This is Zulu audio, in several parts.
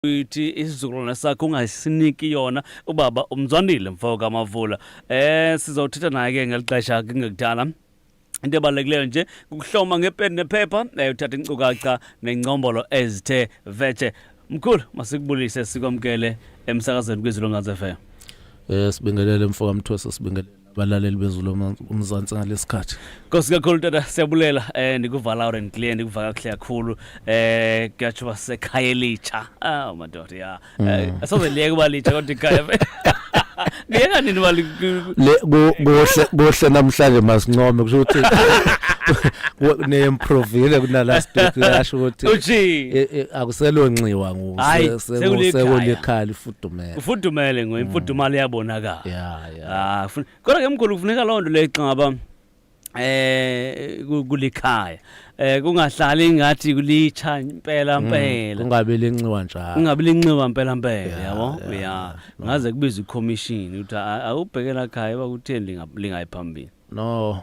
Ithi isizukulwane sakho ungasiniki yona ubaba uMzwandile mfo kaMavula. Sizothetha naye ke ngelixesha kungekudala. Into ebalulekileyo nje kukuhloma ngepeni nephepha, uthatha inkcukacha nengcombolo ezithe vetshe. Mkhulu, masikubulise sikwamkele emsakazweni kwiZwi Lomzansi FM. Sibingelele mfo kaMthwesa, sibingelele abalaleli beZulu Umzansi ngalesikhathi. Nkosi kakhulu tata, siyabulela. Ndikuva loud and clear, ndikuva kakuhle kakhulu. Kuyatsho uba sekhaya elitsha. Ah madoda ya. Asoze liyeke uba litsha kodwa ikhaya. Ngiyeka nini uba le kuhle kuhle namhlanje masincome, kusho ukuthi ne-improvile kuna last week, yasho ukuthi uthi akuselonxiwa. Hayi, sekulikhaya lifudumele. Ufudumele ngo imfudumalo iyabonakala. Ya. Ah, kodwa ke mkhulu, kufuneka loo nto leyo xa ngaba kulikhaya kungahlali ingathi kulitsha impela mpela. Kungabi linxiwa njalo. Kungabi linxiwa mpela mpela, yabo, ya, ngaze kubizwe i-commission ukuthi awubhekela khaya uba kutheni lingayi phambili. No,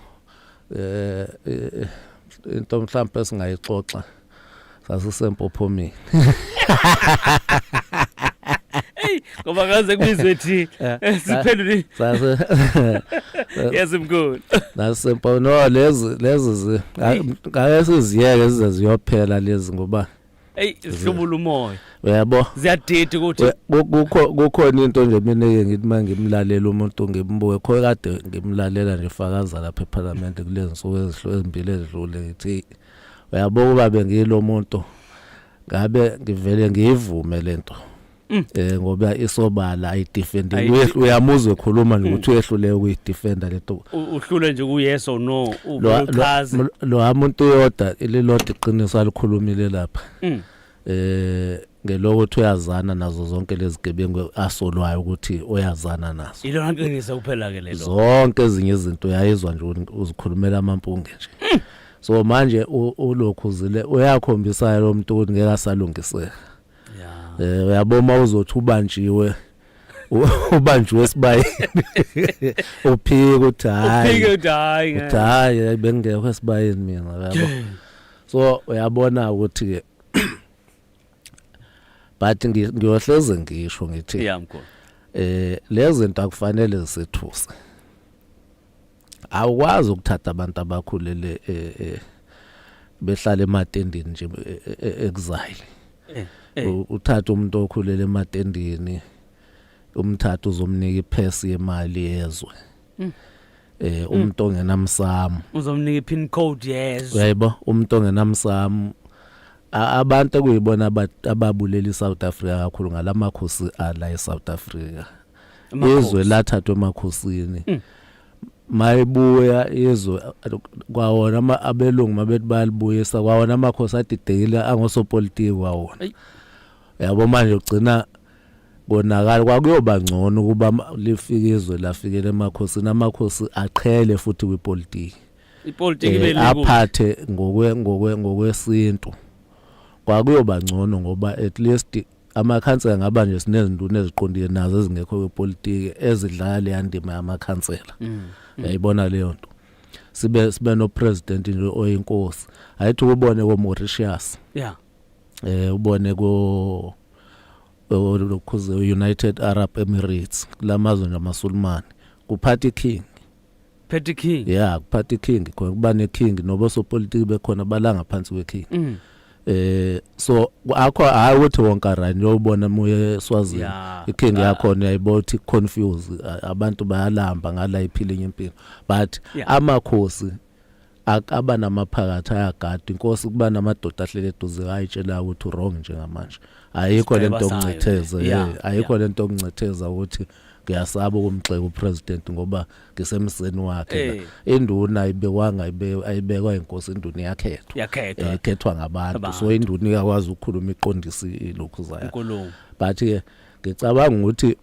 into mhlawumbe esingayixoxa, sasisempophomeni. Hey, ngoba ngaze kubizwe thi siphendule. Sase Yes mkhulu. Nasempo, no, lezi ngake siziyeke zize ziyophela lezi ngoba Hey, sihlubula umoya. Uyabo. Ziyadida ukuthi kukho kukhona into nje mina ke ngithi mangimlalela umuntu, ngimbuke kho kade ngimlalela nje fakaza lapha eParliament kulezi nsuku ezimbili ezidlule, ngithi uyabo, kuba bengilo muntu ngabe ngivele ngiyivume lento ngoba isobala, ayidefend. Uyamuzwa ekhuluma nje ukuthi uyehluleka ukuyidefenda lento. Uhlule nje ku yes or no, uchaze. Lo muntu uyodwa, ililodwa iqiniso alikhulumile lapha ngelokuthi uyazana nazo zonke lezi gebengu asolwayo ukuthi uyazana nazo. Ilona qiniso kuphela ke lelo. Zonke ezinye izinto uyayizwa nje uzikhulumela amampunge nje. So manje ulokhu zile uyakhombisa lo muntu ukuthi ngeke asalungiseka. Uyabona, uzothi ubanjiwe, ubanjiwe esibayeni, uphike ukuthi hayi. Uphike ukuthi hayi. Uthi hayi, bengekho esibayeni mina, uyabo. So uyabona ukuthi ke, but ngiyohleze ngisho ngithi Ya mkhulu. Lezi zinto akufanele zisethuse. Awukwazi ukuthatha abantu abakhulele behlala ematendeni nje exile. Uthatha umuntu okhulele ematendeni, umthatha uzomnika iphesi yemali yezwe. Umuntu ongenamsamo. Uzomnika i-pin code yezwe. Uyayibo, umuntu ongenamsamo, abantu ekuyibona ababulela iSouth Africa kakhulu ngalamakhosi ala eSouth Africa. Izwe lathathwa emakhosini. Mayibuya izwe kwawona abelungu mabethi bayalibuyisa, kwawona amakhosi adidekile angosopolitiki kwawona. Yabo, manje ugcina konakala. Kwakuyoba ngcono ukuba lifike izwe lafikele emakhosini, amakhosi aqhele futhi kwipolitiki. Ipolitiki ibe aphathe ngokwesintu. Kwakuyoba ngcono ngoba at least amakhansela ngaba nje sinezinduna eziqondile nazo ezingekho kwipolitiki ezidlala leya ndima yamakhansela. Uyayibona leyo nto. Sibe no president nje oyinkosi. Ayithi ubone ko Mauritius. Ubone ko lokhuze United Arab Emirates, lamazwe nje amaSulumane, kuphatha king. Petty king. Yeah, kuphatha king khona, kuba ne king nobosopolitiki bekhona balanga phansi kwe king. So akho, hayi ukuthi wonke right, uyobona muye eSwazini, iking yakhona uyayibona ukuthi confuse, abantu bayalamba ngala iphila enye impilo, but amakhosi aba namaphakathi ayagada inkosi, kuba namadoda ahlele eduze ayitshela ukuthi wrong njengamanje. Ayikho lento yokuncitheza, ayikho lento yokuncitheza ukuthi ngiyasaba ukumgxeka upresident ngoba ngisemseni wakhe la. Induna ayibekwanga, ayibekwa inkosi, induna iyakhethwa. Yakhethwa. Ikhethwa ngabantu, so induna iyakwazi ukukhuluma iqondise ilokhu zayo. Inkulumo. But ke ngicabanga ukuthi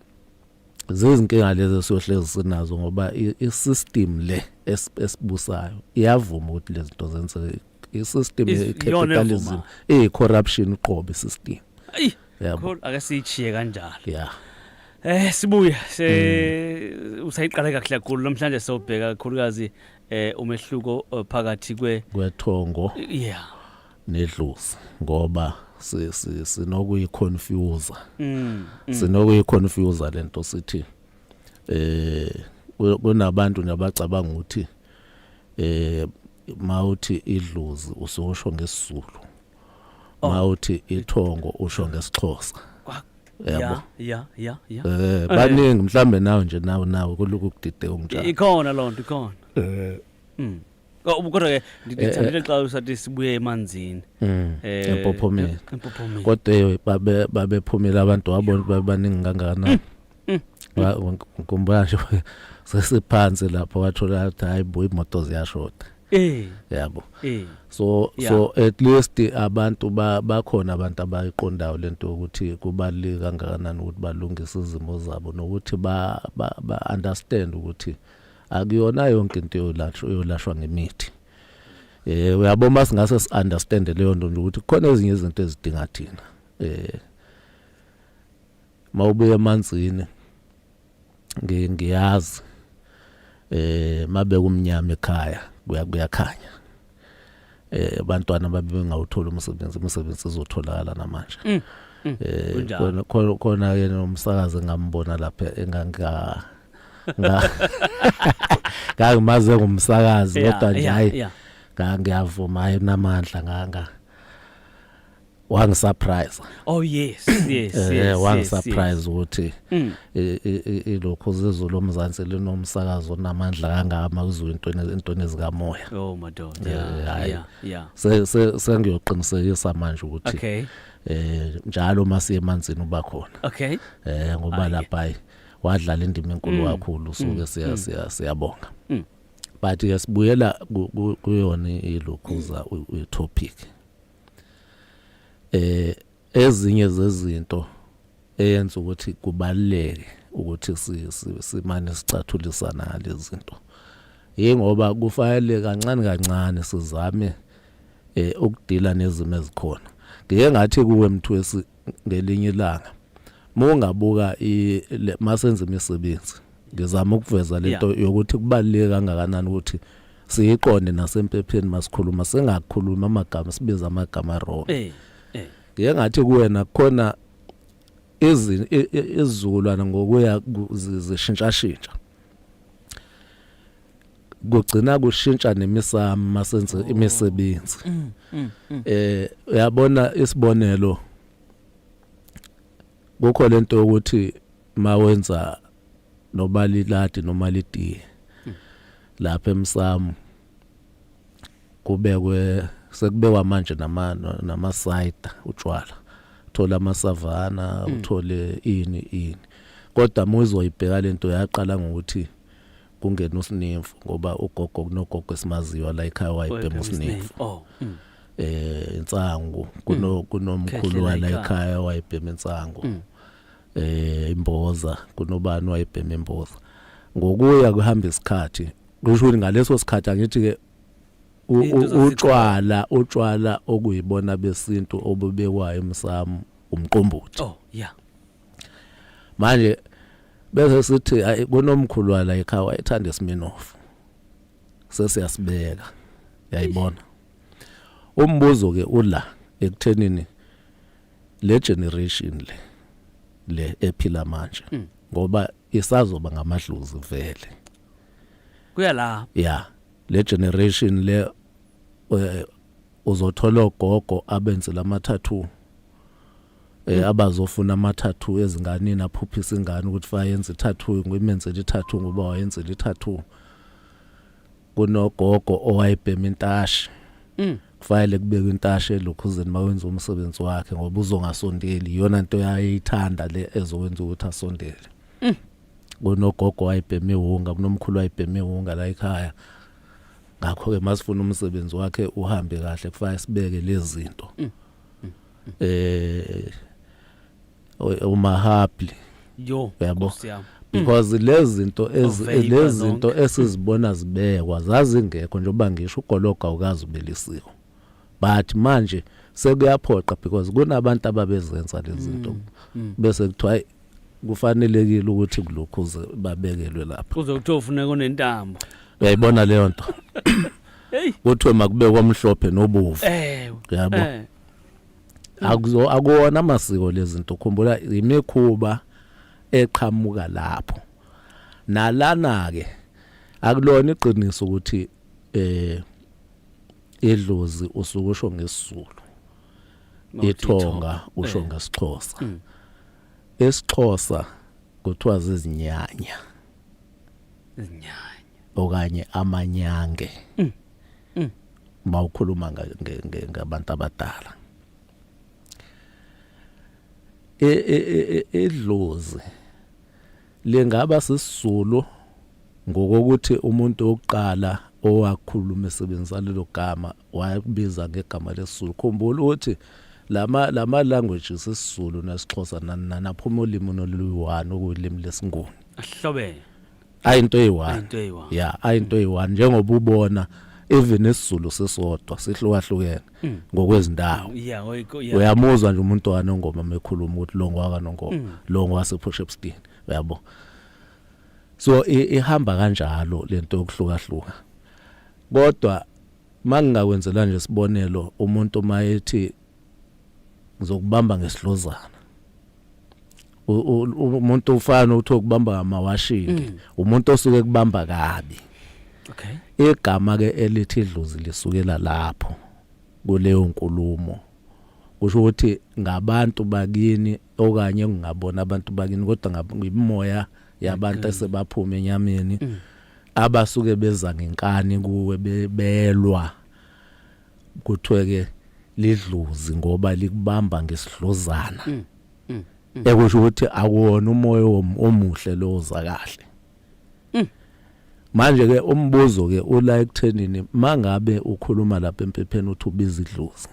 zizinkinga lezi esiyohlezi sinazo ngoba i-system le esibusayo iyavuma ukuthi lezi zinto zenzeke. I-system ye-capitalism evumayo. Iyi-corruption uqobo i-system. Ayi. Yabo. Cool, ake siyishiye kanjalo. Sibuye se usayiqale kahle kakhulu namhlanje, sewubheka kakhulukazi umehluko phakathi kwe kwethongo nedlozi ngoba Sinokuyiconfuse. Sinokuyiconfuse lento, sithi kunabantu nabacabanga ukuthi mawuthi idlozi usosho ngesiZulu, mawuthi ithongo usho ngesiXhosa. Yabo. ya ya ya ya Baningi mhlambe nawe nje, nawe kuluku kudide unjalo. Ikhona loo nto, ikhona. Kodwa ke ndithandile xa usathi sibuye emanzini. Empophomeni. Empophomeni. Kodwa babe babephumile abantu, wabona babaningi kangakanani. Ngikhumbula nje sesiphansi lapho, wathola ukuthi hayi bo, imoto ziyashoda. Yabo. So so at least abantu bakhona, abantu abayiqondayo lento ukuthi kubaluleke kangakanani ukuthi balungise izimo zabo, nokuthi ba understand ukuthi akuyona yonke into yolashwa ngemithi. Uyabona, masingase si understand leyo nto nje ukuthi kukhona ezinye izinto ezidinga thina. Mawubuya emanzini, ngiyazi mabe kumnyama ekhaya kuyakhanya. Abantwana babe bengawuthola umsebenzi, umsebenzi izotholakala namanje. Kunjalo. Khona ke nomsakazi engambona lapha, enganga nga ngangimaze ngumsakazi, kodwa nje hayi, ngiyavuma, hayi, unamandla, nganga wangisurprise. Oh yes. Wangisurprise ukuthi ilokhu zizwe lomzansi linomsakazo onamandla kangaka makuziwa intweni ezikamoya. Oh madoda. Hayi. Yeah. Sengiyoqinisekisa manje ukuthi njalo masiye emanzini uba khona. Ngoba lapha, hayi, wadlala indima enkulu kakhulu, suke siya siyabonga. But ke sibuyela kuyona ilokhuza i-topic. Ezinye zezinto eyenza ukuthi kubaluleke ukuthi simane sicathulisana ngalezi zinto, yingoba kufanele kancane kancane sizame ukudila nezimo ezikhona. Ngike ngathi kuwe, Mthwesi, ngelinye ilanga, mungabuka masenza imisebenzi, ngizama ukuveza lento yokuthi kubaluleke kangakanani ukuthi siyiqonde nasempepheni masikhuluma, singakhulumi amagama, sibiza amagama wrong. Ngike ngathi kuwena khona izizukulwana ngokuya zishintshashintsha, kugcina kushintsha nemisamo masenze imisebenzi. Uyabona, isibonelo, kukho lento yokuthi mawenza noba liladi noma litiye lapha emsamo, kubekwe, sekubekwa manje nama cider, utshwala, uthola amasavana, uthole ini ini, kodwa uma uzoyibheka lento yaqala ngokuthi kungena usinemfu, ngoba ugogo, kunogogo esimaziyo la ekhaya wayebhema usinemfu. Insangu, kunomkhulu Khehlela wala ekhaya. Ekhaya wayebhema insangu. Imboza, kunobani wayebhema imboza. Ngokuya kuhamba isikhathi, kusho ukuthi ngaleso sikhathi, angithi ke, Into zazikhona. utshwala okuyibona besintu obubekwayo emsamo, umqombothi. Manje bese sithi hayi, kunomkhulu wala ekhaya wayethanda iSmirnoff, sesiyasibeka, yayibona. Umbuzo ke ula ekuthenini le generation le ephila manje, ngoba isazoba ngamadlozi vele. Kuya la. Ya, le generation le, uzothola ogogo abenzela ama tattoo, abazofuna ama tattoo ezinganeni, aphuphisa ingane ukuthi fayenze i-tattoo, ngimenzele i-tattoo ngoba wayenzela i-tattoo. Kunogogo owayebhema intashi, kufanele kubekwe intashi elokhuzeni mawenza umsebenzi wakhe, ngoba uzongasondeli, iyona nto yayithanda le ezokwenza ukuthi asondele. Kunogogo wayebhema iwunga, kunomkhulu wayebhema iwunga la ekhaya, ngakho ke masifuna umsebenzi wakhe uhambe kahle, kufanele sibeke lezi zinto, umahabli. Yo. Uyabo? Nkosi yami. Because lezi zinto O-vapor. Lezi zinto Zonke. esizibona zibekwa zazingekho, njengoba ngisho, ugologo awukazi ubelisiwe, but manje sekuyaphoqa because kunabantu ababezenza lezi zinto, bese kuthiwa hayi, kufanelekile ukuthi kulokhu babekelwe lapha. Kuze kuthiwa ufuneka onentambo. Uyayibona leyo nto? Hey. Kuthiwe makubekwe omhlophe nobovu. Yabo. Akuzo akuwona amasiko lezinto, khumbula imikhuba eqhamuka lapho. Nalana ke akulona iqiniso ukuthi idlozi usukusho ngesiZulu, ithonga usho ngesiXhosa. IsiXhosa kuthiwa zizinyanya, izinyanya okanye amanyange mawukhuluma ngabantu abadala. Idlozi lingaba sisiZulu ngokokuthi umuntu wokuqala owakhuluma esebenzisa lelo gama wakubiza ngegama lesiZulu. Khumbula ukuthi lama languages isiZulu nesiXhosa nanaphuma ulimi noluyi-one, okuyilimi lesiNguni. Ahlobene. Ayinto eyi-one. Ayinto eyi-one. Yeah, ayinto eyi-one, njengoba ubona even isiZulu sisodwa sihlukahlukene ngokwezindawo. Yeah. Uyamuzwa nje umuntu waNongoma mekhuluma ukuthi lo ngowakaNongoma, lo ngowase-Port Shepstone, uyabo. So ihamba kanjalo lento yokuhlukahluka. Kodwa mangingakwenzela nje isibonelo, umuntu mayethi ngizokubamba ngesihlozana, umuntu ufana uthi ukubamba ngamawashini, umuntu osuke kubamba kabi. Igama ke elithi idlozi lisukela lapho kuleyo nkulumo, kusho ukuthi ngabantu bakini okanye kungabona abantu bakini, kodwa ngimimoya yabantu esebaphuma enyameni abasuke beza ngenkani kuwe belwa, kuthiwe ke lidlozi ngoba likubamba ngesihlozana, ekusho ukuthi akuwona umoya omuhle lo oza kahle. Manje ke umbuzo ke ula ekuthenini, mangabe ukhuluma lapha empepheni uthi ubiza idlozi,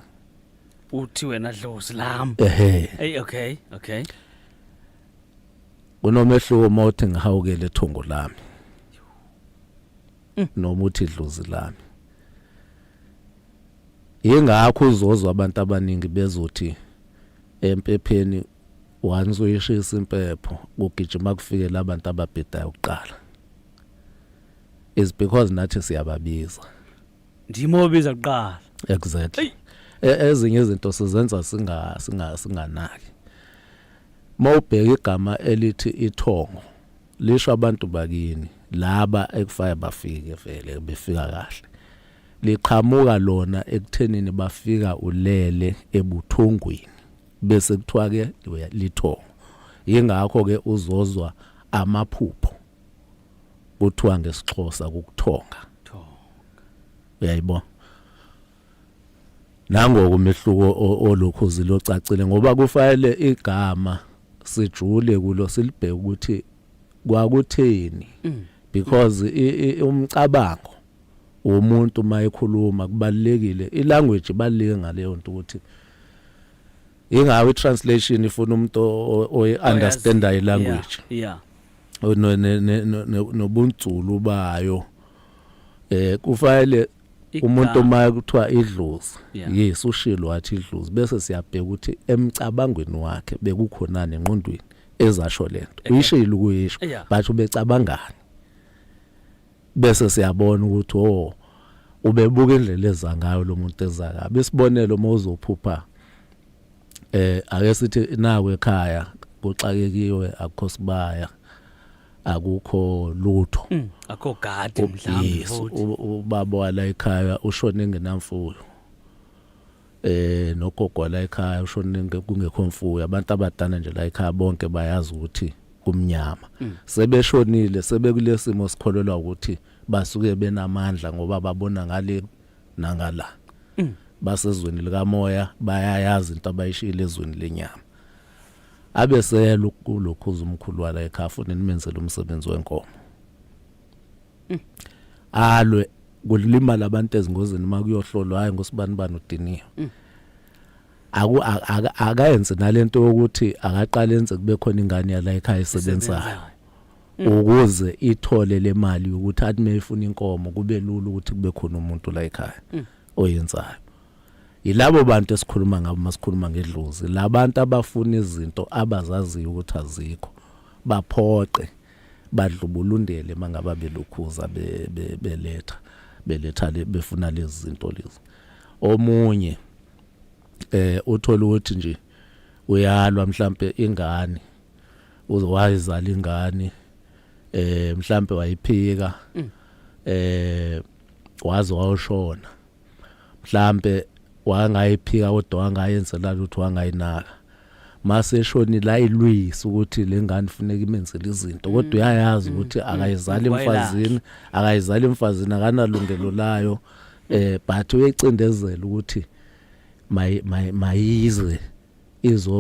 uthi wena dlozi lami. Ehe. Hey, okay. Kunomehluko mawuthi ngihawukele ethongo lami noma uthi idlozi lami. Ingakho uzozwa abantu abaningi bezothi empepheni once uyishisa impepho kugijima kufike labantu ababhedayo kuqala, is because nathi siyababiza. Ndimobiza kuqala. Exactly. Ezinye izinto sizenza singa singa singanaki. Mawubheka igama elithi ithongo lisho abantu bakini laba ekufaya bafike vele befika kahle, liqhamuka lona ekuthenini bafika ulele ebuthongweni, bese kuthiwa ke lithongo. Yingakho ke uzozwa amaphupho kuthiwa ngesiXhosa kukuthonga. Uyayibona nangoku umehluko olokhu zilocacile, ngoba kufanele igama sijule kulo, silibheke ukuthi kwakutheni, because umcabango womuntu mayekhuluma kubalekile, ilanguage ibaluleke ngaleyo nto, ukuthi ingawe i-translation ifuna umuntu oyi-understanda ilanguage nobunzulu bayo. Kufanele umuntu uma kuthiwa idlozi, yes, ushilo wathi idlozi, bese siyabheka ukuthi emcabangweni wakhe bekukhonani engqondweni ezasho lento. Uyishilo ukuyisho, but ubecabangani? Bese siyabona ukuthi oh, ubebuka indlela eza ngayo lo muntu eza kabi. Isibonelo, uma uzophupha, ake sithi nawe ekhaya kuxakekiwe, akukho sibaya, akukho lutho. Akho gadi mhlawumbe futhi. Ubaba wala ekhaya ushone engenamfuyo, nogogo la ekhaya ushone kungekho mfuyo. Abantu abadala nje la ekhaya bonke bayazi ukuthi kumnyama. Sebeshonile, sebekulesimo sikholelwa ukuthi basuke benamandla ngoba babona ngale nangala, basezweni likamoya, bayayazi into abayishilo ezweni lenyama. Abesela kulokhuza umkhulu wala ekhaya, futhi nimenzele umsebenzi wenkomo, alwe kulimala abantu ezingozini, makuyohlolwa, hayi, ngosibani bani udiniwe. Aku akayenze nalento yokuthi akaqale enze kube khona ingane yala ekhaya esebenzayo ukuze ithole le mali yokuthi athi mayifuna inkomo kube lula ukuthi kube khona umuntu la ekhaya oyenzayo. Yilabo bantu esikhuluma ngabo masikhuluma ngedlozi, labantu abafuna izinto abazaziyo ukuthi azikho, baphoqe badlubulundele mangaba belukhuza beletha beletha befuna lezi zinto lezi. Omunye Uthola ukuthi nje uyalwa, mhlambe ingane uzowayizala ingane, mhlambe wayiphika, waze wawushona, mhlambe wangayiphika kodwa wangayenzela lutho, wangayinaka. Mase eshonile ayilwisa ukuthi lengane funeka imenzele izinto, kodwa uyayazi ukuthi akayizali emfazini, akayizali emfazini, akanalungelo layo, but uyecindezela ukuthi mayize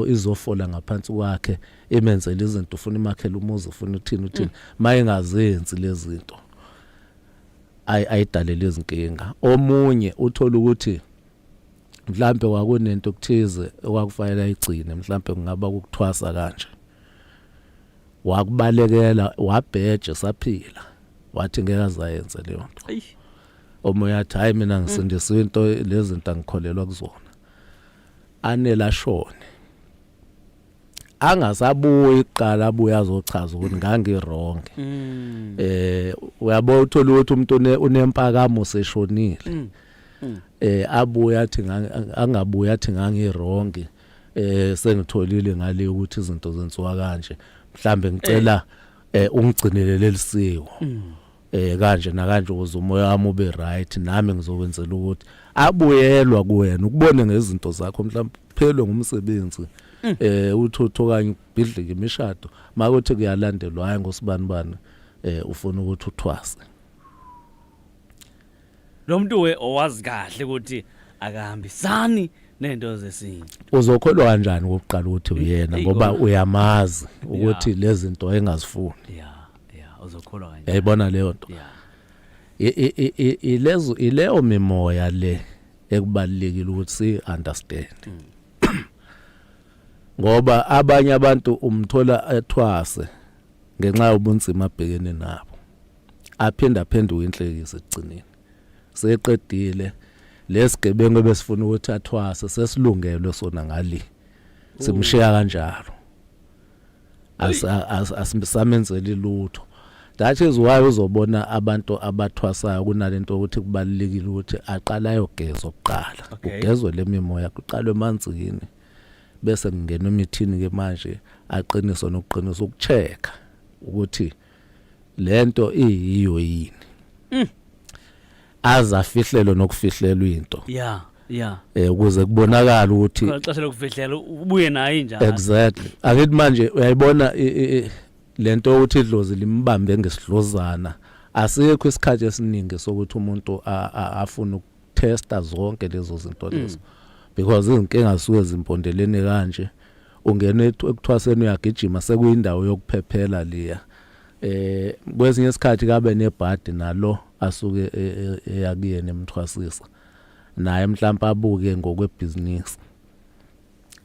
izofola ngaphansi kwakhe, imenzele izinto, ufuna imakhele umuzi, ufuna uthini uthini. Mayingazenzi lezi zinto ayidalela izinkinga. Omunye uthola ukuthi mhlambe kwakunento okuthize okwakufanele ayigcine, mhlambe kungaba ukuthwasa kanje, wakubalekela, wabheje saphila, wathi ngeke azayenze leyo nto. Omunye athi, "Hayi, mina ngisindisiwe, into lezi zinto angikholelwa kuzona." Anele ashone, angasabuyi kuqala abuye azochaza ukuthi ngangi-wrong. Uyabo, uthola ukuthi umuntu unempakamo seshonile, abuye athi angabuye athi ngangi-wrong, sengitholile ngale ukuthi izinto zenziwa kanje, mhlambe ngicela ungigcinele lelisiko kanje nakanje ukuze umoya wami ube right, nami ngizokwenzela ukuthi abuyelwa kuwena ukubone ngezinto zakho, mhlawumbe uphelwe ngumsebenzi, uthutho okanye ubhidlika imishado, makuthi kuyalandelwa, hayi, ngosibani bani ufuna ukuthi uthwase. Lo muntu we owazi kahle ukuthi akahambisani nento zesintu. Uzokholwa kanjani kokuqala ukuthi uyena, ngoba uyamazi ukuthi lezi zinto engazifuni? Ya, uzokholwa kanjani? Yayibona leyo nto. Ilezo ileyo mimoya le ekubalulekile ukuthi si understand, ngoba abanye abantu umthola ethwase ngenxa yobunzima abhekene nabo, aphinda aphenduka inhlekisa ekugcineni seqedile. Lesigebengu ebesifuna ukuthi athwase sesilungelwe sona ngale, simshiya kanjalo, asisamenzeli lutho. That is why uzobona abantu abathwasayo kunalento ukuthi kubalulekile ukuthi aqala ayogezwa kuqala, kugezwe le mimoya, kuqalwe emanzini, bese kungenwa emithini ke manje, aqiniswe nokuqinisa ukuchecka ukuthi lento iyiyo yini, azafihlelwe nokufihlelwa into. ya ya Ukuze kubonakala ukuthi Khona ixesha lokufihlela, ubuye nayo injalo. Exactly. Akithi manje uyayibona lento ukuthi idlozi limbambe ngesidlozana, asikho isikhathi esiningi sokuthi umuntu afune ukutesta zonke lezo zinto lezo, because izinkinga zisuke zimpondelene kanje. Ungena ekuthwaseni, uyagijima, sekuyindawo yokuphephela liya. Kwesinye isikhathi kabe nebhadi nalo asuke eyakuyena emthwasisa naye, mhlawumbe abuke ngokwebhizinisi,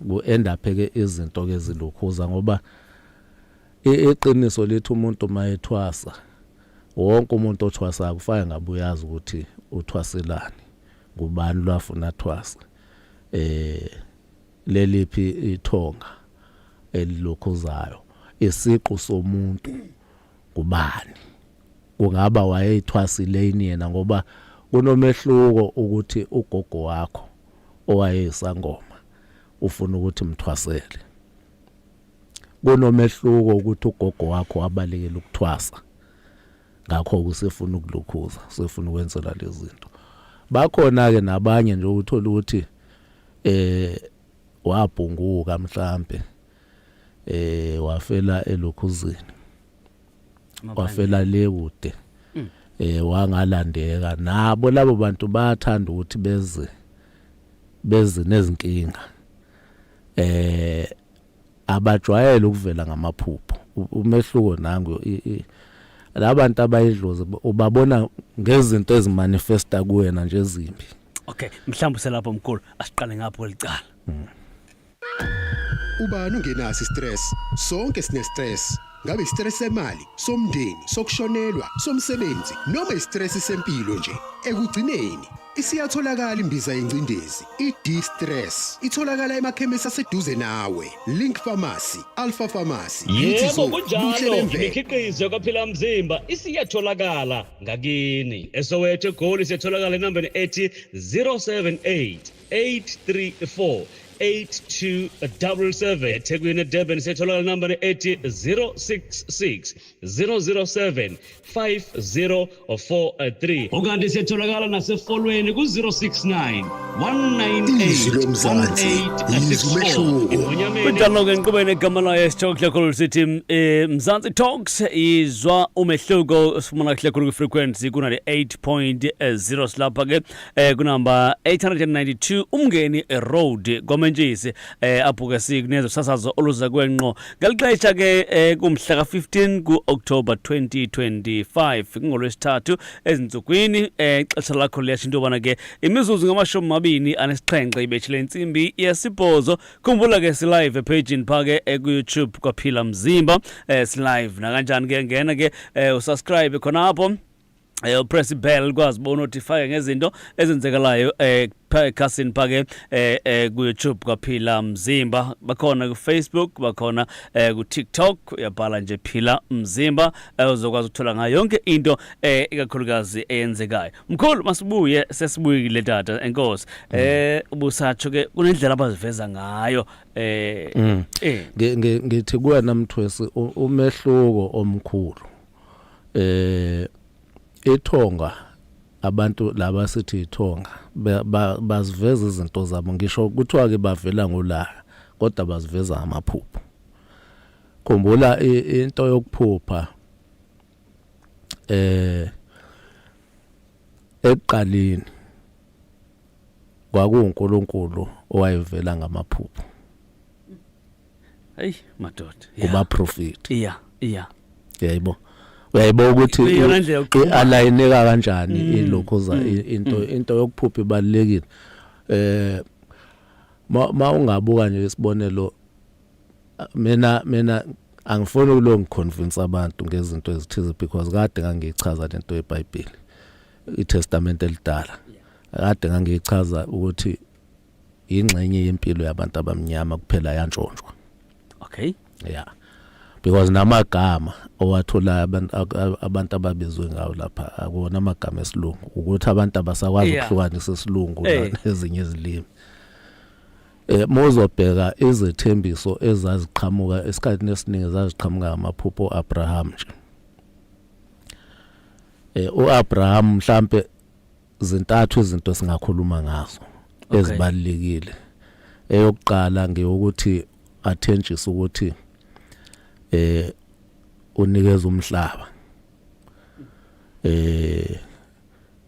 ku-end up ke izinto ke zilokhuza, ngoba iqiniso lithi umuntu mayethwasa, wonke umuntu othwasayo kufanele ngabe uyazi ukuthi uthwaselani, ngubani lwafuna athwase, leliphi ithonga elilokhuzayo, isiqu somuntu kubani, kungaba wayeyithwasile yini yena, ngoba kunomehluko ukuthi ugogo wakho owayeyisangoma ufuna ukuthi mthwasele, kunomehluko ukuthi ugogo wakho wabalekela ukuthwasa, ngakho usefuna ukulukhuza, usefuna ukwenzela lezi zinto. Bakhona ke nabanye nje uthola ukuthi wabhunguka mhlambe, wafela elokhuzini, wafela le kude, wangalandeka. Nabo labo bantu bayathanda ukuthi beze nezinkinga, abajwayele ukuvela ngamaphupho. Umehluko nangu, labantu abayidlozi ubabona ngezinto ezimanifesta kuwena nje ezimbi. Okay, mhlawumbe uselapho mkhulu, asiqale ngapho licala. Ubani ungenaso stress? Sonke sine stress. Ngabe istress semali, somndeni, sokushonelwa, somsebenzi noma istress sempilo nje. Ekugcineni isiyatholakala imbiza yengcindezi, i-D-stress. Itholakala emakhemisi aseduze nawe. Link Pharmacy, Alpha Pharmacy, Beauty Yebo Zone, Buhle kunjalo, Bemvelo. imikhiqizo kaPhila Mzimba isiyatholakala ngakini. ESoweto eGoli siyatholakala enambeni ethi 078 834 8277. EThekwini eDurban siyatholakala enambeni ethi 066 007 5043. Ukanti siyatholakala nasefolweni ku-069 Izwi 198 loMzansi, yizwa 1864. umehluko. Ingonyameni Kunjalo ke inkqubo egama layo esitsho kuhle khulu sithi Mzansi Talks izwa umehluko sifumana kuhle khulu kwi-frequency kunale 8.0 silapha ke kunamba 892 Umngeni Road kwaMentshisi apho ke sikunezo sasazo oluza kwenqo ngeli xesha ke kumhla ka-15 ku-October 2025 kungolwesithathu ezintsukwini ixesha lakho liyasho into yobana ke imizuzu ngama-27 ibetshile intsimbi yesibhozo. Khumbula ke silive ephejini pha ke ku-YouTube kwaPhila Mzimba silive nakanjani ke ngena ke usubscribe khonapho upress ibell kwazi bona notify ngezinto ezenzekalayo ekhasini pha ke ku-YouTube kwaPhila Mzimba. Bakhona ku-Facebook, bakhona ku-TikTok, uyabhala nje Phila Mzimba uzokwazi ukuthola ngayo yonke into ikakhulukazi eyenzekayo. Mkhulu, masibuye, sesibuyile tata, enkosi. Ubusatsho ke kunendlela abaziveza ngayo Ngithi kuwena Mthwesi, umehluko omkhulu ithonga, abantu laba sithi ithonga baziveza izinto zabo, ngisho kuthiwa ke bavela ngolaka, kodwa baziveza amaphupho. Khumbula into yokuphupha ekuqaleni kwakuuNkulunkulu owayevela ngamaphupho Hey madoda. Kubaprofeti. Yeah. Yayibo, uyayibo ukuthi Iyona ndlela yokuxhumana. i-align-eka kanjani ilokho into yokuphupha ibalulekile. Ma ungabuka nje isibonelo, mina angifuni ukulo ngiconvince abantu ngezinto ezithize because kade ngangiyichaza lento yeBhayibheli, iTestament elidala, kade ngangiyichaza ukuthi ingxenye yempilo yabantu abamnyama kuphela yantshontshwa. Yeah, because namagama owatholayo abantu ababizwe ngawo lapha akuwona amagama esilungu, ukuthi abantu abasakwazi ukuhlukanisa isilungu nezinye izilimi. Mozobheka izethembiso ezaziqhamuka esikhathini esiningi zaziqhamuka ngamaphupho Abraham nje. uAbraham mhlambe zintathu izinto esingakhuluma ngazo ezibalulekile. Eyokuqala ngeyokuthi athenjiswe ukuthi unikeza umhlaba,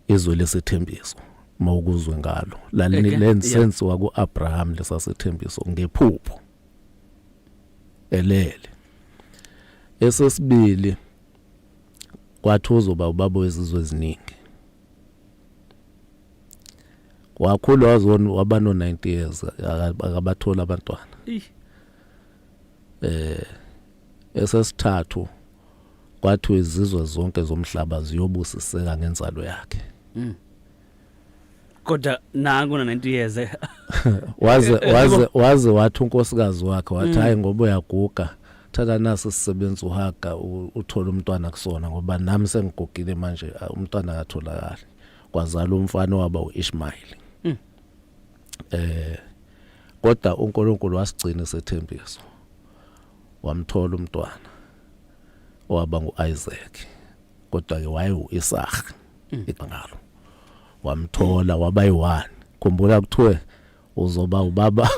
izwe lesethembiso mawukuzwe ngalo lensensiwa kuAbraham lesasethembiso ngephupho elele. Esesibili, kwathi uzoba ubaba wezizwe eziningi. Wakhula wazona waba no 90 years, akabathola abantwana. Esesithathu, kwathi izizwe zonke zomhlaba ziyobusiseka ngenzalo yakhe. Kodwa nangu na 90 years. Waze waze wathi unkosikazi wakhe, wathi, "Hayi, ngoba uyaguga, thatha nasi isisebenzi uHaga, uthole umntwana kusona, ngoba nami sengigugile manje, umntwana akatholakali." Kwazala umfana waba uIshmael. Kodwa uNkulunkulu wasigcina isethembiso, wamthola umntwana owaba nguIsaac, kodwa ke waye uIsaac igangalo wamthola waba yi-one. Khumbula kuthiwe uzoba ubaba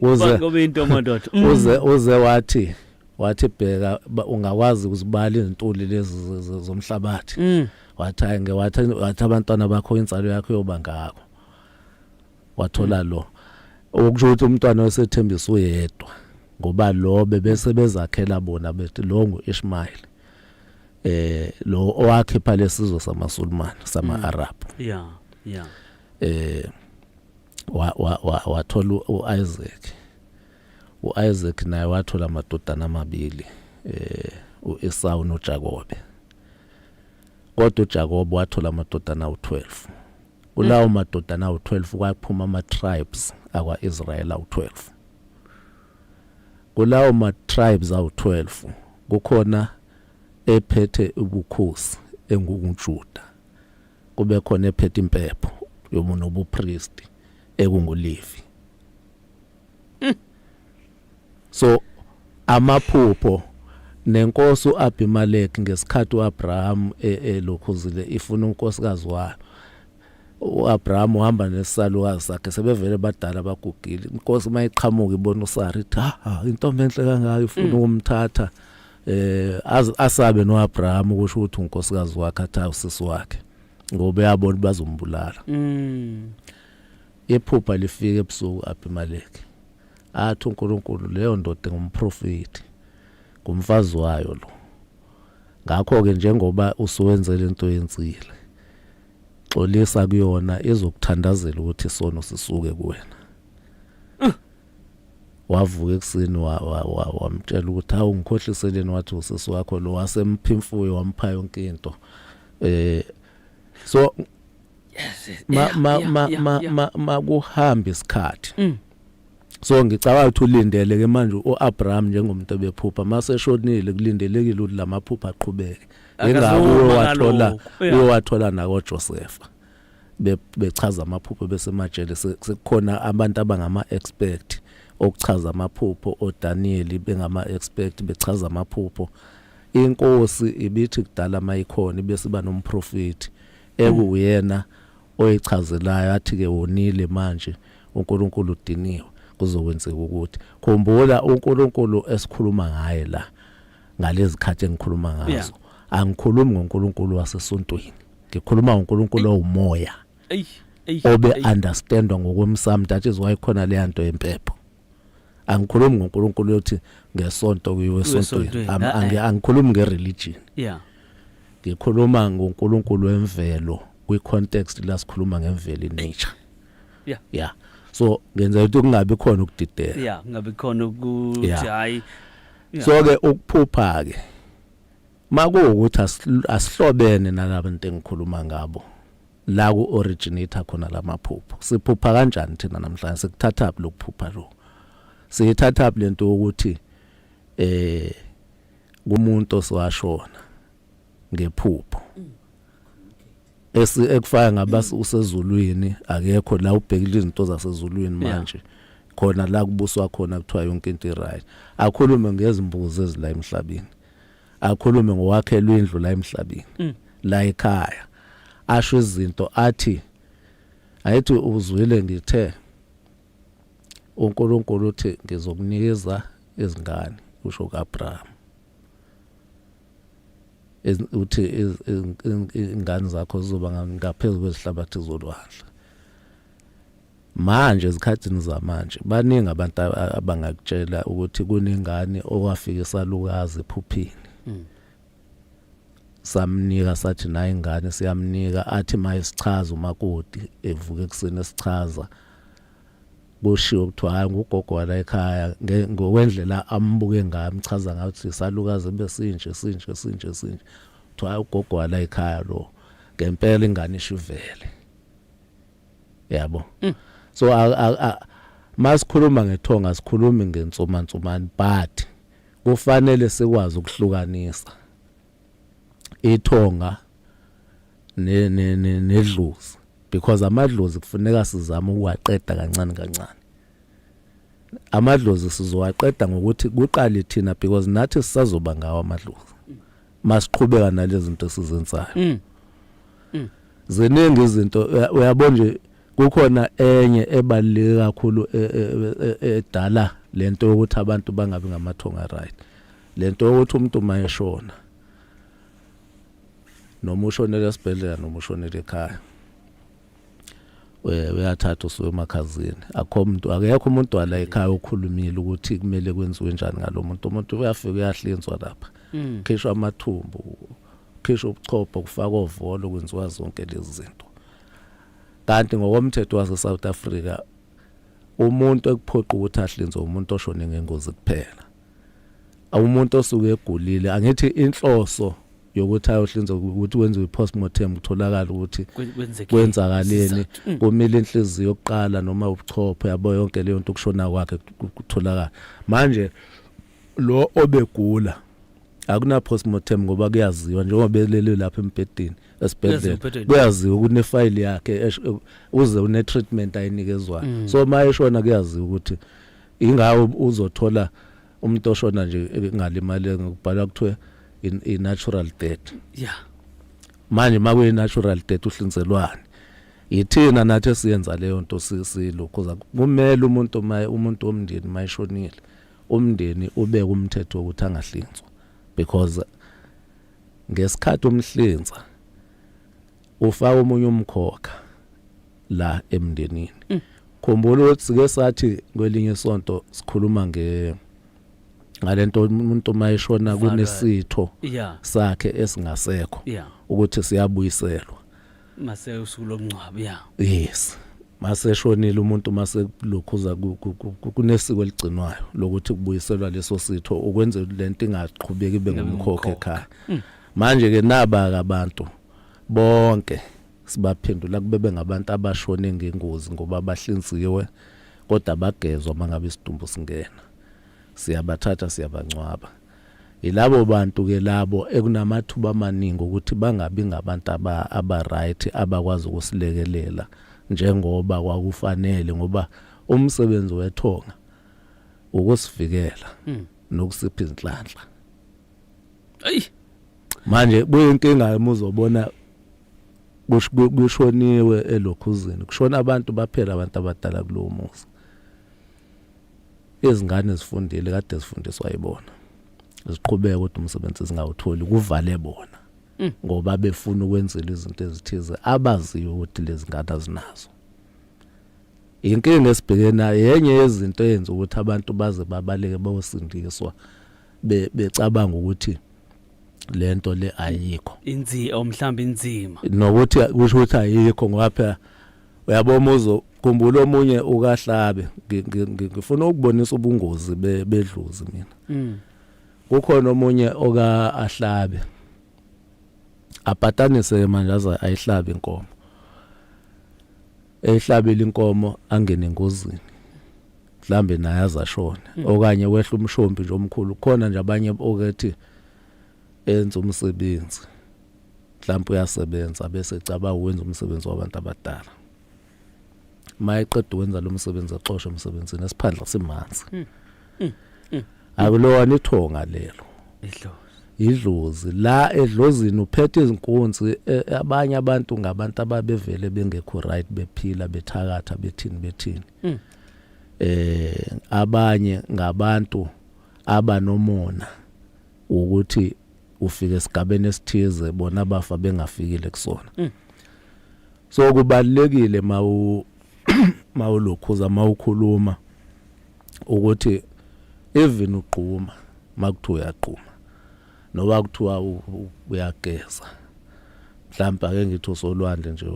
uze Ngoba into madoda. Uze wathi, "Bheka, ungakwazi ukuzibala izintuli lezi zomhlabathi?" Wathi, "Hayi." Nge wathi abantwana bakho, insalo yakho yoba ngako. Wathola lo okusho ukuthi umntwana wesethembiso uyedwa, ngoba lo bebese bezakhela bona bethi lo nguIshmael, lo owakhipha lesizwe samaSulumane, sama-Arab. Wa wa wa wathola uIsaac. uIsaac naye wathola amadodana amabili uEsau noJakobe. Kodwa uJakobe wathola amadodana awu12. Kulawo madodana awu12 kwaphuma ama tribes akwaIsrael awu12. Kulawo ma tribes awu12 kukhona ephethe ubukhosi enguJuda, kube khona ephethe impepho yomuntu obupriest ekunguLevi. So amaphupho nenkosi uAbimelech ngesikhathi uAbraham elokhuzile ifuna unkosikazi wayo, uAbraham uhamba nesalukazi sakhe, sebevele badala bagugile. Inkosi mayiqhamuka ibona uSara ithi, "Ha, intombi enhle kangaka," ifuna ukumthatha. Asabe noAbraham ukusho ukuthi unkosikazi wakhe, athi usisi wakhe, ngoba uyabona bazombulala. Iphupha lifika ebusuku Abimelech, athi uNkulunkulu leyo ndoda ngumprofeti, ngumfazi wayo lo. Ngakho ke njengoba usuwenzele into yenzile, xolisa kuyona, izokuthandazela ukuthi isono sisuke kuwena. Wavuka ekuseni wamtshela ukuthi, "Hawu, ngikhohliseleni?" Wathi usisi wakho lo. Wasempha imfuyo, wampha yonke into. So ma ma ma ma ma makuhamba isikhathi, so ngicabanga ukuthi ulindele ke manje uAbraham njengomuntu ebephupha mase shonile, kulindelekile ukuthi lamaphupha aqhubeke. Ingakho uyowathola uyowathola nako Joseph bechaza amaphupho besemajele. Sekukhona abantu abangama expert okuchaza amaphupho, oDaniel bengama expert bechaza amaphupho. Inkosi ibithi kudala mayikhona bese iba nomprofeti ekuyena oyichazelayo, athi ke wonile manje, uNkulunkulu udiniwe, kuzokwenzeka ukuthi. Khumbula, uNkulunkulu esikhuluma ngaye la ngalezi khathi engikhuluma ngazo, angikhulumi ngoNkulunkulu wasesontweni, ngikhuluma ngoNkulunkulu owumoya Ey, ey. Obe ey. Understandwa ngokwemsamo. That is why khona le yanto yempepho. Angikhulumi ngoNkulunkulu yothi ngesonto kuyiwe esontweni. Esontweni, Angikhulumi ngereligion, ngikhuluma ngoNkulunkulu wemvelo kwi context la sikhuluma ngemvelo, nature. Yeah, so ngenza ukuthi kungabi khona ukudideka. Yeah, ngabe khona ukuthi hayi. So ke ukuphupha ke makuwukuthi asihlobene nalabantu engikhuluma ngabo la ku originator khona lamaphupho, siphupha kanjani thina namhlanje? Sikuthatha phi lokuphupha lo? Siyithatha phi lento ukuthi kumuntu osewashona ngephupho esi ekufaka ngabasi usezulwini, akekho la, ubhekile izinto zasezulwini? Manje khona la kubuswa khona, kuthiwa yonke into i-right, akhulume ngezimbuzi ezila emhlabeni, akhulume ngokwakhelwa indlu la emhlabeni, la ekhaya, asho izinto athi ayithi uzwile ngithe uNkulunkulu uthi ngizokunikeza izingane, usho kaAbraham, uthi ingane zakho zizoba ngaphezulu kwezihlabathi zolwandle. Manje ezikhathini zamanje baningi abantu abangakutshela ukuthi kunengane okwafika isalukazi ephuphini, samnika, sathi naye ingane siyamnika, athi mayisichaza umakoti evuka ekuseni esichaza, kushiwo kuthiwa hayi, ngugogo wala ekhaya, ngokwendlela ambuke ngayo, amchaza ngayo ukuthi isalukazi besinje sinje sinje sinje, kuthiwa hayi, ugogo wala ekhaya lo. Ngempela ingane ishivele, yabo. So masikhuluma ngethonga sikhulumi ngensumansumane, but kufanele sikwazi ukuhlukanisa ithonga ne nedlozi, because amadlozi kufuneka sizame ukuwaqeda kancane kancane. Amadlozi sizowaqeda ngokuthi kuqale thina, because nathi sisazoba ngawo amadlozi masiqhubeka nalezi zinto esizenzayo. Ziningi izinto, uyabona nje, kukhona enye ebaluleke kakhulu edala lento yokuthi abantu bangabi ngamathonga, right? Lento yokuthi umuntu mayeshona, noma ushonele esibhedlela noma ushonele ekhaya, uyathatha usuke emakhazini, akho umuntu, akekho umuntu wala ekhaya okhulumile ukuthi kumele kwenziwe njani ngalo muntu. Umuntu uyafika, uyahlinzwa lapha, khishwa amathumbu, khishwa ubuchopho, kufakwa ovolo, kwenziwa zonke lezi zinto. Kanti ngokomthetho wase South Africa Umuntu ekuphoqa ukuthi ahlinzwe umuntu oshone ngengozi kuphela. Umuntu osuke egulile, angithi inhloso yokuthi ayohlinzwa ukuthi kwenziwe i-postmortem, kutholakala ukuthi kwenzakaleni, kumile inhliziyo yokuqala noma ubuchopho, yabo, yonke leyo nto, ukushona kwakhe kutholakala. Manje lo obegula akuna postmortem ngoba kuyaziwa njengoba belele lapha embhedeni esibhedlela, kuyaziwa kunefayili yakhe, uze une treatment ayinikezwayo. So mayeshona kuyaziwa ukuthi ingawo uzothola umuntu oshona nje engalimali ngokubhala kuthiwe i natural death. Manje makuyi natural death uhlinzelwani? Yithina nathi esiyenza leyo nto, silokhuza kumele umuntu maye umuntu womndeni mayishonile umndeni ubeke umthetho wokuthi angahlinzwa, because ngesikhathi umhlinza ufaka omunye umkhokha la emndenini. Khumbula ukuthi sike sathi kwelinye isonto sikhuluma nge ngalento umuntu mayeshona kunesitho sakhe esingasekho ukuthi siyabuyiselwa mase usuku lokungcwaba, yeah. Yes, mase shonile umuntu, mase lokhuza kunesiko eligcinwayo lokuthi kubuyiselwa leso sitho ukwenze lento ingaqhubeki ibe ngumkhokha ekhaya. Manje ke naba abantu bonke sibaphendula kube bengabantu abashone ngengozi ngoba bahlinziwe kodwa bagezwa mangabe isidumbu singena, siyabathatha siyabangcwaba. Yilabo bantu ke labo ekunamathuba amaningi ukuthi bangabi ngabantu aba aba right abakwazi ukusilekelela njengoba kwakufanele, ngoba umsebenzi wethonga ukusivikela nokusipha izinhlanhla. Ayi. Manje kuyinkinga uma uzobona kushoniwe elokhuzini, kushona abantu baphela, abantu abadala kulowo muzi, izingane zifundile kade zifundiswa yibona, ziqhubeke kodwa umsebenzi zingawutholi, kuvale bona ngoba befuna ukwenzela izinto ezithize abaziyo ukuthi lezi ngane azinazo. Inkinga esibhekene nayo yenye yezinto eyenza ukuthi abantu baze babaleke bayosindiswa becabanga ukuthi lento le ayikho. Inzima, mhlawumbe inzima. Nokuthi kusho ukuthi ayikho, ngoba phela uyabona uzo khumbula omunye ukahlabe, ngifuna ukubonisa ubungozi bedlozi mina. Kukhona omunye oka ahlabe apatanise manje aze ayihlabe inkomo, ehlabile inkomo angene engozini mhlambe naye azashona okanye wehla umshombi nje omkhulu. Khona nje abanye okethi enza umsebenzi, mhlawumbe uyasebenza bese ecabanga ukwenza umsebenzi wabantu abadala, mayeqeda ukwenza lo msebenzi exoshwe emsebenzini, esiphandla simanzi. Akulona ithonga lelo. Idlozi. Idlozi la, edlozini uphethe izinkunzi. Abanye abantu ngabantu ababevele bengekho right, bephila bethakatha, bethini bethini. Abanye ngabantu abanomona ukuthi ufike esigabeni esithize bona bafa bengafikile kusona. So kubalekile mawu mawulokhuza mawukhuluma ukuthi even ugquma, makuthiwa uyagquma noba kuthiwa uyageza, mhlawumbe ake ngithi usolwandle nje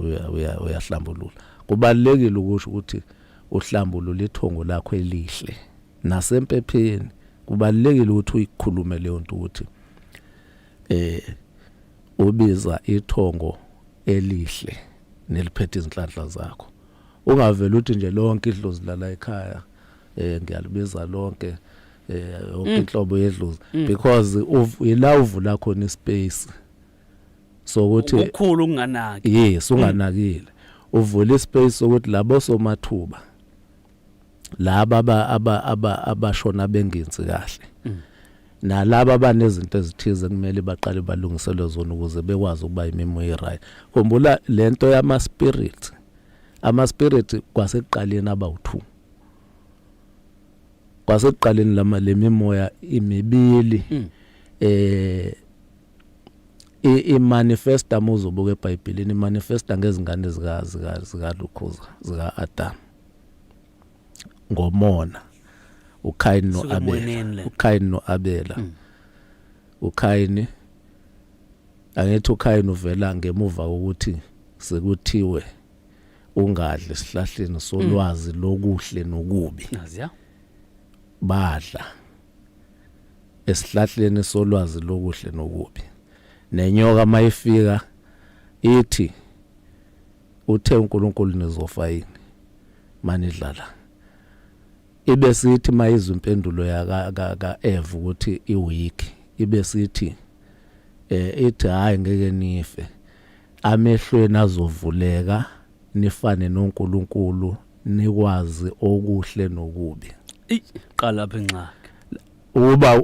uyahlambulula, kubalekile ukusho ukuthi uhlambulula ithongo lakho elihle. Nasempepheni kubalekile ukuthi uyikhulume leyo nto ukuthi ubiza ithongo elihle neliphethe izinhlanhla zakho. Ungavela uthi nje lonke idlozi lala ekhaya ngiyalibiza lonke, yonke inhlobo yedlozi, because ila uvula khona ispace sokuthi Ukukhulu unganaki. Yes, unganakile uvula ispace sokuthi labo somathuba laba aba aba abashona bengenzi kahle nalaba abanezinto ezithize kumele baqale balungiselwe zona ukuze bekwazi ukuba imimoya right. Khumbula lento yama spirit, ama spirit kwasekuqaleni abawu2, kwasekuqaleni lama lemimoya imibili. I manifesta muzobuka eBhayibhelini, imanifesta ngezingane zika zika zika Lukhuza zika Adam ngomona, uKain Suke noAbela. Emoneni le. uKain noAbela. uKain, angithi uKain uvela ngemuva kokuthi sekuthiwe Ungadli esihlahleni solwazi lokuhle nokubi. Naziya. Badla esihlahleni solwazi lokuhle nokubi. Nenyoka mayifika ithi uthe uNkulunkulu nizofa yini manidlala. Ibe sithi mayizwa impendulo yaka ka, ka Eve ukuthi iweak ibe sithi eh ithi hayi ngeke nife amehlweni azovuleka nifane noNkulunkulu nikwazi okuhle nokubi. Qala lapha ingxaki. Ukuba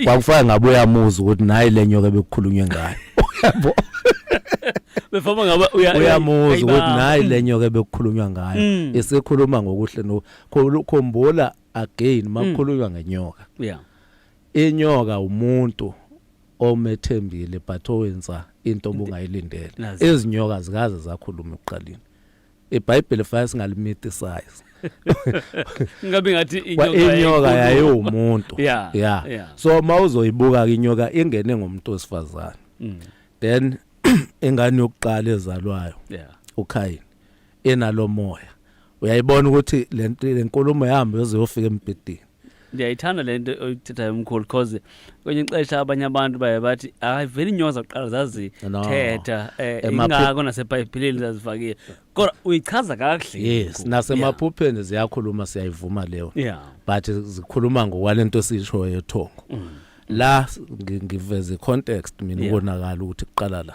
kwakufana ngabe uyamuza ukuthi nayi le nyoka ebekukhulunywe ngayo. Uyabo? Befama ngabe uyamuza ukuthi nayi le nyoka ebekukhulunywa ngayo. Isikhuluma ngokuhle no khumbula again makukhulunywa ngenyoka. Inyoka umuntu omethembile but owenza into obungayilindele. Izinyoka zikaze zakhuluma ekuqaleni. iBhayibheli fanele singalimithicize. Ngabe ngathi inyoka yayiwumuntu. Yeah. So mawuzoyibuka ke inyoka ingene ngomuntu wesifazane. Then ingane yokuqala ezalwayo. uKhayin enalomoya. Uyayibona ukuthi lento lenkulumo yahamba yozofika embhedeni. Ndiyayithanda le nto oyithethayo mkhulu because kwenye ixesha abanye abantu baye bathi hayi vele iinyoka zakuqala zazithetha um ingako nasebhayibhileni zazifakiwe kodwa uyichaza kakuhle. Yes, nasemaphupheni ziyakhuluma siyayivuma leyo. But zikhuluma ngokwalento esishoyo yethongo. La ngiveze context mina ubonakala ukuthi kuqala la.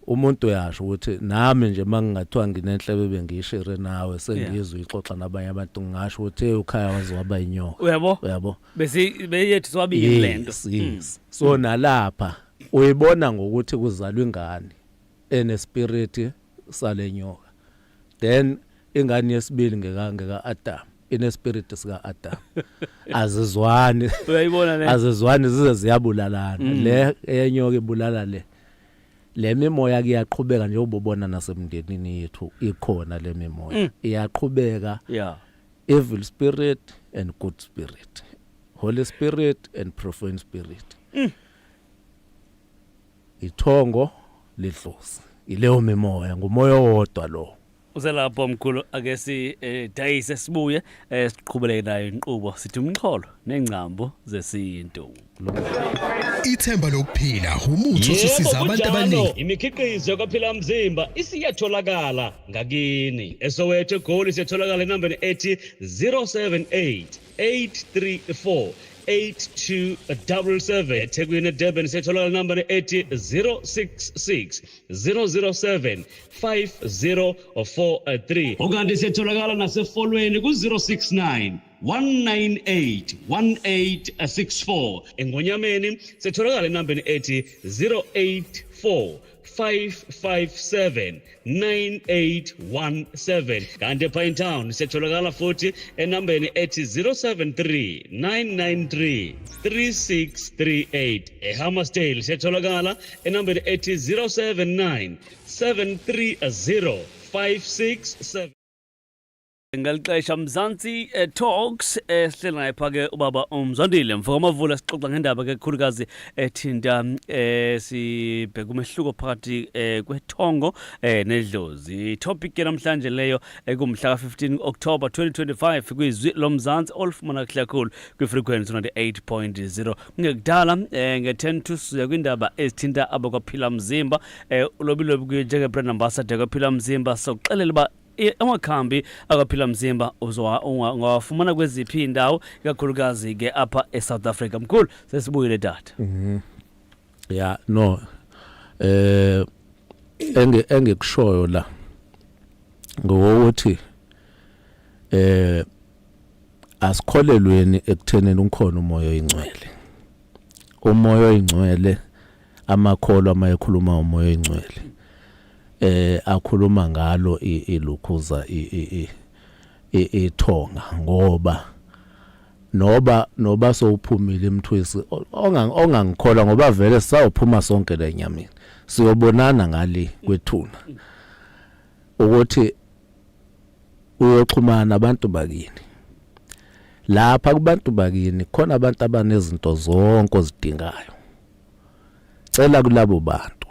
Umuntu uyasho ukuthi nami nje mangingathiwa nginenhlebe bengiyishere nawe sengizwe ixoxa nabanye abantu ngingasho ukuthi hey ukhaya waze waba inyoka. Uyabo? Uyabo? Bese beyethu swabili lento. Yes. So nalapha uyibona ngokuthi kuzalwa ingane ene spirit salenyoka. Then ingane yesibili ngeka ngeka Adam ine spirit sika Adam. Azizwani. Uyayibona le. Azizwani zize ziyabulalana. Le eyenyoka ibulala le. Le mimoya kuyaqhubeka njengoba ubona nasemndenini yethu ikhona le mimoya. Iyaqhubeka. Evil spirit and good spirit. Holy spirit and profane spirit. Ithongo ledlozi. Ileyo mimoya ngumoya owodwa lo. Uselapho mkhulu ake si dayise sibuye siqhubeleke nayo inqubo sithi umxholo nengcambu zesintu. Ithemba lokuphila umuthi osusiza abantu abaningi. Imikhiqizo kaphila mzimba isiyatholakala ngakini. ESoweto eGoli siyatholakala enambeni ethi 078 834 8277. eThekwini eDurban siyatholakala enambeni ethi 066 007 5043. Ukanti siyatholakala nasefolweni ku-069 198 1864. Engonyameni siyatholakala enambeni ethi 084 557 9817. Kanti ePine Town siyatholakala futhi enambeni ethi 073 993 3638. eHammersdale siyatholakala enambeni ethi 079 730 567. Ngalixesha Mzansi Talks sihleli naye pha ke ubaba uMzwandile mfo kaMavula sixoxa ngendaba ke khulukazi ethinta sibheka umehluko phakathi kwethongo nedlozi. Topic ke namhlanje leyo ekumhla ka-15 October 2025 kwizwi lomzansi olufumana kuhle kakhulu kwi-frequency 98.0. Kungekudala nge-10 to siya kwindaba ezithinta abakwaphila mzimba ulobilobi njenge-brand ambassador kwaphila mzimba sokuxelela uba amakhambi akaphila mzimba ungawafumana kweziphi iindawo ikakhulukazi ke apha eSouth Africa. Mkhulu sesibuyile tata. Ya no engikushoyo la ngokuthi asikholelweni ekuthenini ukhona umoya oyingcwele. Umoya oyingcwele amakholwa amayekhuluma umoya oyingcwele akhuluma ngalo ilukhuza ithonga ngoba noba sowuphumile emthwisi ongangikholwa ngoba vele sawuphuma sonke lenyameni siyobonana ngale kwethuna ukuthi uyoxhumana nabantu bakini. Lapha kubantu bakini khona abantu abanezinto zonke ozidingayo. Cela kulabo bantu.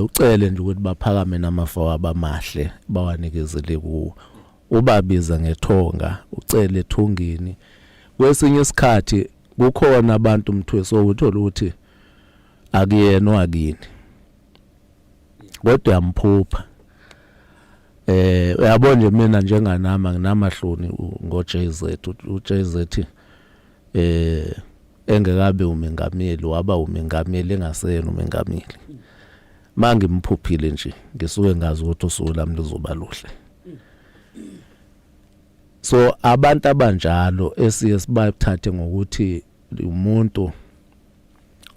Ucele nje ukuthi baphakame namafa wabamahle bawanikezele kuwo. Ubabiza ngethonga, ucele ethongeni. Kwesinye isikhathi kukhona abantu mthweso uthola ukuthi akuyena wakini. Kodwa uyamphupha. Uyabona nje mina njenganami nginamahloni ngo JZ, uJZ engekabe umengameli, waba umengameli engaseyena umengameli. Mangimphuphile nje ngisuke ngazi ukuthi usuku lami luzoba luhle. So abantu abanjalo esiye sibathathe ngokuthi umuntu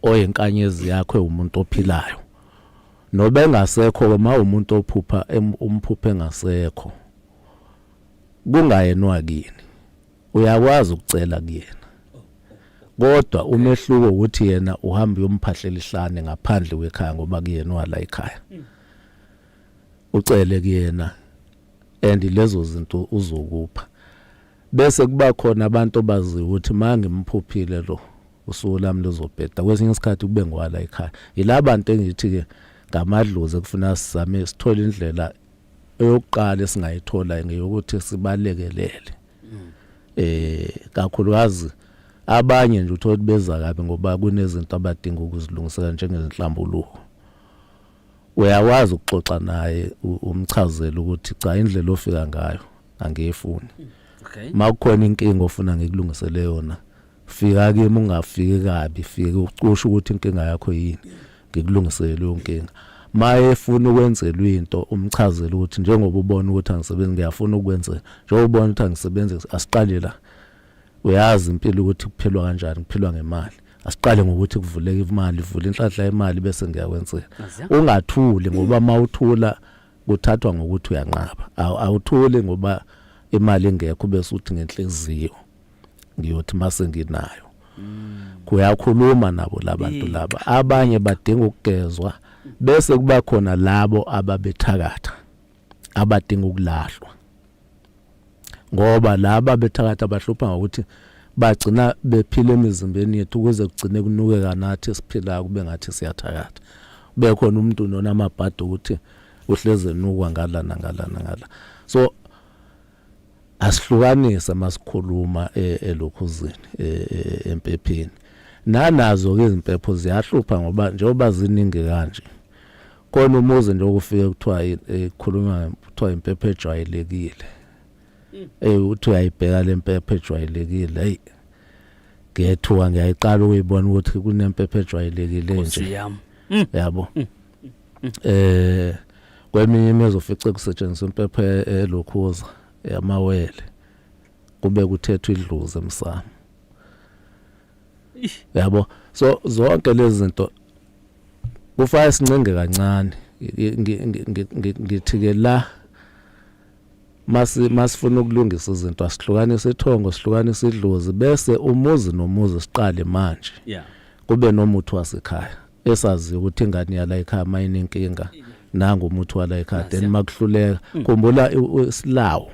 oyinkanyezi yakho, umuntu ophilayo nobengasekho, ma umuntu ophupha umphuphe engasekho kungayena kini, uyakwazi ukucela kuyena, kodwa umehluko ukuthi yena uhamba uyomphahlela ihlane ngaphandle kwekhaya, ngoba kuyena wala ekhaya, ucele kuyena and lezo zinto uzokupha. Bese kuba khona abantu obaziyo ukuthi mangimphuphile lo, usuku lami luzobheda. Kwesinye isikhathi kube ngwala ekhaya. Yilabantu engithi ke ngamadlozi ekufuna sizame sithole indlela eyokuqala esingayithola ngeyokuthi sibalekelele, kakhulukazi abanye nje uthola beza kabi ngoba kunezinto abadinga ukuzilungisela njengezinhlambuluko. Uyakwazi ukuxoxa naye, umchazele ukuthi cha, indlela ofika ngayo angiyifuni. Makukhona inkinga ofuna ngikulungisele yona, fika kimi, ungafiki kabi, fike ucusha ukuthi inkinga yakho yini, ngikulungisele leyo nkinga. Maye efuna ukwenzelwa into, umchazele ukuthi njengoba ubona ukuthi angisebenzi, ngiyafuna ukwenzela, njengoba ubona ukuthi angisebenzi, asiqale la. Uyazi impilo ukuthi kuphilwa kanjani, kuphilwa ngemali. Asiqale ngokuthi kuvuleke imali, ivule inhlanhla yemali, bese ngiyakwenzela. Ungathuli, ngoba mawuthula kuthathwa ngokuthi uyanqaba. Awuthuli ngoba imali ingekho bese uthi ngenhliziyo ngiyothi mase nginayo. Kuyakhuluma nabo labantu laba. Abanye badinga ukugezwa, bese kuba khona labo ababethakatha abadinga ukulahlwa, ngoba laba bethakatha bahlupha ngokuthi bagcina bephila emizimbeni yethu ukuze kugcine kunukeka nathi esiphilayo, kube ngathi siyathakatha, kube khona umuntu nonamabhadi ukuthi uhleze enukwa ngala nangala nangala. So asihlukanise masikhuluma elokhuzini, empepheni. Nanazo ke izimpepho ziyahlupha, ngoba njengoba ziningi kanje, khona umuzi nje okufike kuthiwa ikhuluma, kuthiwa impepho ejwayelekile. Uthi uyayibheka le mpepho ejwayelekile, hey, ngiyethuka, ngiyayiqala ukuyibona ukuthi kunempepho ejwayelekile nje. Yabo, kweminye imizi ufice kusetshenziswa impepho elokhuza yamawele, kube kuthethwa idlozi emsamo, yabo. So zonke lezi zinto kufanele sincenge kancane. Ngithi ke la masifuna ukulungisa izinto, asihlukanise ithongo, sihlukanise idlozi, bese umuzi nomuzi siqale manje kube nomuthi wasekhaya esaziyo ukuthi ingane yala ekhaya mayinenkinga, nangu umuthi wala ekhaya. Then makuhluleka, khumbula isilawu,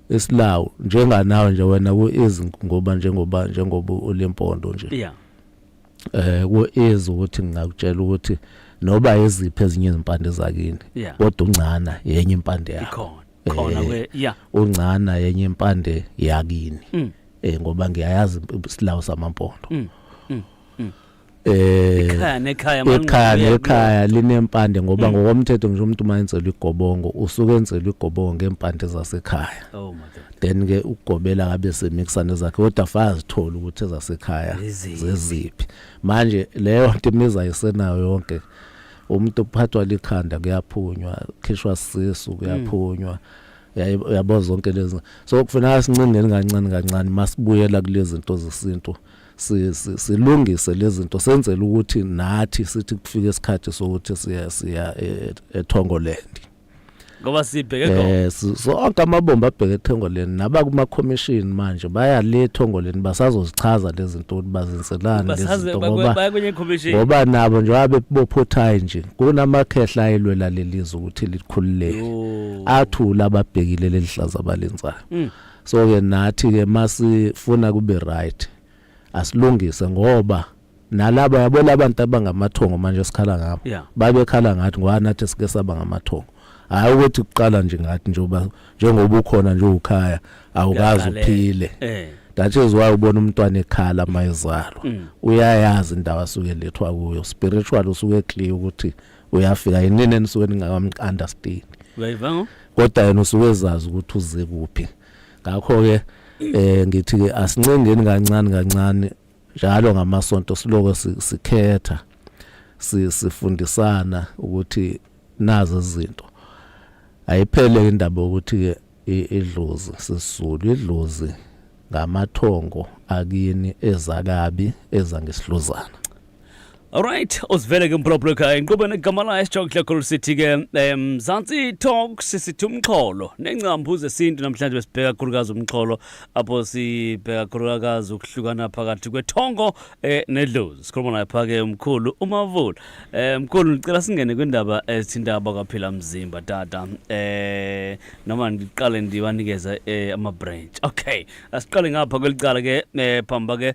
isilawu njenganawe nje wena ku-easy, ngoba njengoba ulimpondo nje, ku-easy ukuthi ngingakutshela ukuthi noba eziphi ezinye izimpande zakini, kodwa uncana yenye impande yakho. Ikhona khona kwe, yeah. Uncana yenye impande yakini, ngoba ngiyayazi isilawu samampondo. Ikhaya nekhaya. Ekhaya nekhaya linempande, ngoba ngokomthetho ngisho umuntu mayenzelwa igobongo, usuke enzelwa igobongo ngempande zasekhaya. Oh my God. Then ke ukugobela kabe semixa nezakhe, kodwa fazithola ukuthi ezasekhaya Zeziphi. zeziphi. Manje leyo nto imiza ayisenayo yonke. Umuntu uphathwa likhanda kuyaphunywa, khishwa sisu kuyaphunywa, uyabo zonke lezi. So kufuneka sincingeni kancane kancane masibuyela kulezi zinto zesintu, silungise lezi zinto, senzele ukuthi nathi sithi kufika isikhathi sokuthi siya eThongoland. Ngoba sibheke khona. Sonke amabomba abheke eThongoleni, naba kuma commission manje baya le eThongoleni, basazozichaza lezi zinto ukuthi bazenzelani lezi Basaze zinto, ngoba baya kwenye commission. Ngoba nabo njengoba bebopha nje, kunamakhehla ayelwela lelizwe ukuthi likhululeke, athula ababhekile lelihlaza abalenzayo. So ke nathi ke masifuna kube right, asilungise, ngoba Nalaba, yabo, labantu abangamathongo manje sikhala ngabo, babekhala ngathi ngoba nathi sike saba ngamathongo. Hayi ukuthi kuqala nje ngathi njengoba ukhona nje ukhaya awukazi uphile. That is why ubona umntwana ekhala mayezalwa, uyayazi indawo asuke lethwa kuyo spiritual, usuke clear ukuthi uyafika yinini enisuke ningakam-understand. Uyayiva. Kodwa yena usuke ezazi ukuthi uze kuphi. Ngakho ke ngithi ke asincengeni kancane kancane njalo ngamasonto, siloko sikhetha, sifundisana ukuthi nazi izinto. Ayiphele indaba yokuthi ke idlozi sisizulu, idlozi ngamathongo akini ezakabi eza ngesihluzana. Alright, usivele ke mphulaphula ekhaya inkqubo negama layo esijokuhle khulu, sithi ke Mzansi Talks, sithi umxholo nengcambu zesintu. Namhlanje besibheka kakhulukazi umxholo apho sibheka kakhulukazi ukuhlukana phakathi kwethongo nedlozi. Sikhuluma naye pha ke umkhulu uMavula. Mkhulu, ngicela singene kwindaba ezithinta abakwaphila mzimba, tata. Noma ndiqale ndibanikeze ama branch. Okay, asiqale ngapha kwelicala ke phamba ke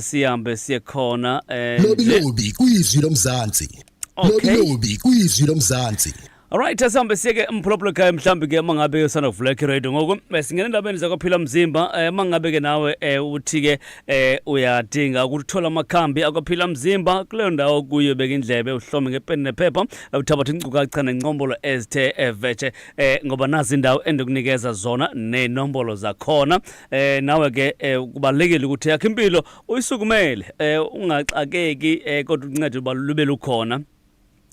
sihambe siye khona Lobi lobi kuyizwi lomzansi. Lobi lobi kuyizwi lomzansi. Alright, asihambe siyeke mphulaphula ekhaya. Mhlawumbi ke mangabe usanda kuvula iradio ngoku, singena endabeni zakwaphila mzimba. Mangabe ke nawe uthi ke uyadinga ukuthola amakhambi akwaphila mzimba kuleyo ndawo kuyo, beka indlebe, uhlome ngepeni nephepha, uthabathe iinkcukacha nengcombolo ezithe vetshe, ngoba nazi indawo endikunikeza zona neenombolo zakhona. Nawe ke kubalulekile ukuthi yakho impilo uyisukumele, ungaxakeki, kodwa uncedo uba lube lukhona.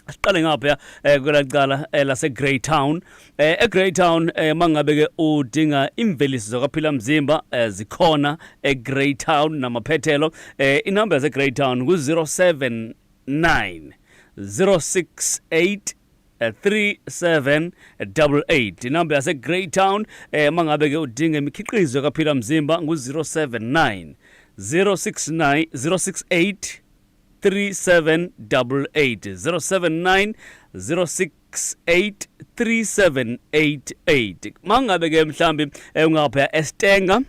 Siqale ngapha kwelacala lase Greytown. eGreytown, mangabe ke udinga imveliso zakwaphila mzimba, zikhona eGreytown namaphethelo. Inamba yase Greytown ku 079 068 3788, inamba yase Greytown. Mangabe ke udinga imikhiqizo kaphila mzimba ngu 079 069 068 3788, 079 068 3788. Mangabe ke mhlambi ungapha eStanger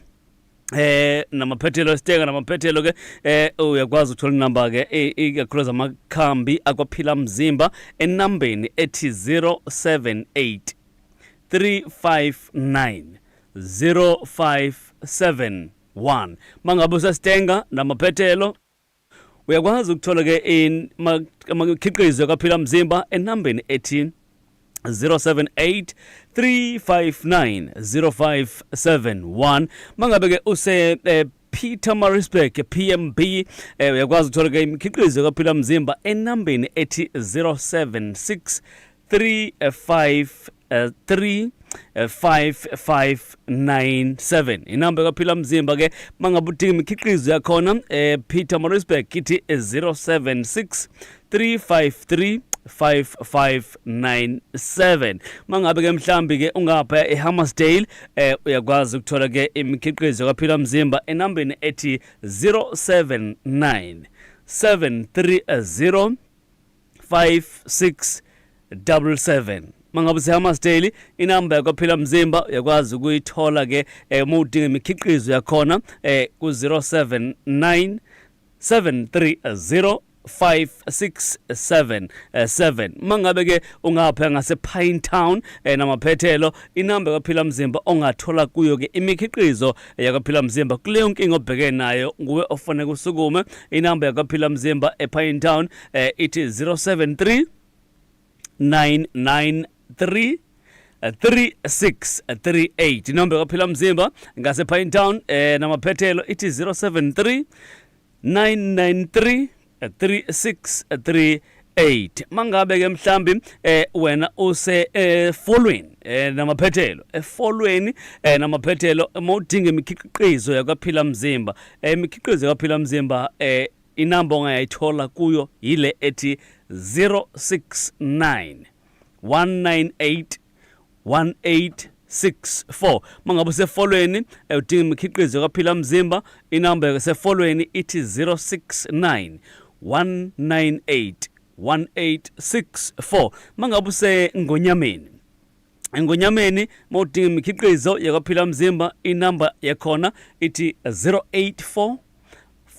namaphethelo, eStanger namaphethelo ke, uyakwazi ukuthola inamba ke ikakhulukazi amakhambi akwaphila mzimba enambeni ethi 078 359 0571. Mangabe useStanger namaphethelo, uyakwazi ukuthola ke amakhiqizo kaphila mzimba enambeni ethi 078 359 0571. Mangabe ke use Pietermaritzburg, PMB, uyakwazi ukuthola ke imikhiqizo kaphila mzimba enambeni ethi 076 353 5597, inamba kaphila mzimba ke mangabe udinga imikhiqizo yakhona Pietermaritzburg ithi 076 353 5597. Mangabe ke mhlambi ke ungapha eHammarsdale, uyakwazi ukuthola ke imikhiqizo kaphila mzimba enambeni ethi 079 730 5677. Mangabe useHammarsdale, inamba yakwaphila mzimba uyakwazi ukuyithola ke uma udinga imikhiqizo yakhona ku 079 730 5677. Mangabe ke ungapha ngase Pinetown namaphethelo, inamba kaphila mzimba ongathola kuyo ke imikhiqizo yakaphila mzimba kuleyo nkinga obhekene nayo, nguwe ofanele usukume, inamba yakaphila mzimba ePinetown ithi 073 993 3638. Inamba kaphila mzimba ngase Pinetown namaphethelo ithi 073 993 3638. Mangabe ke mhlambi wena use efolweni namaphethelo, efolweni namaphethelo, mawudinga imikhiqizo yakwaphila mzimba, imikhiqizo yakwaphila mzimba, inamba ongayithola kuyo yile ethi 069 198 1864. Mangabe usefolweni, udinga imikhiqizo kaphila mzimba, inamba yasefolweni ithi 069 198 1864. Mangabe usengonyameni, engonyameni, mawudinga imikhiqizo yakwaphila mzimba, inamba yakhona ithi 084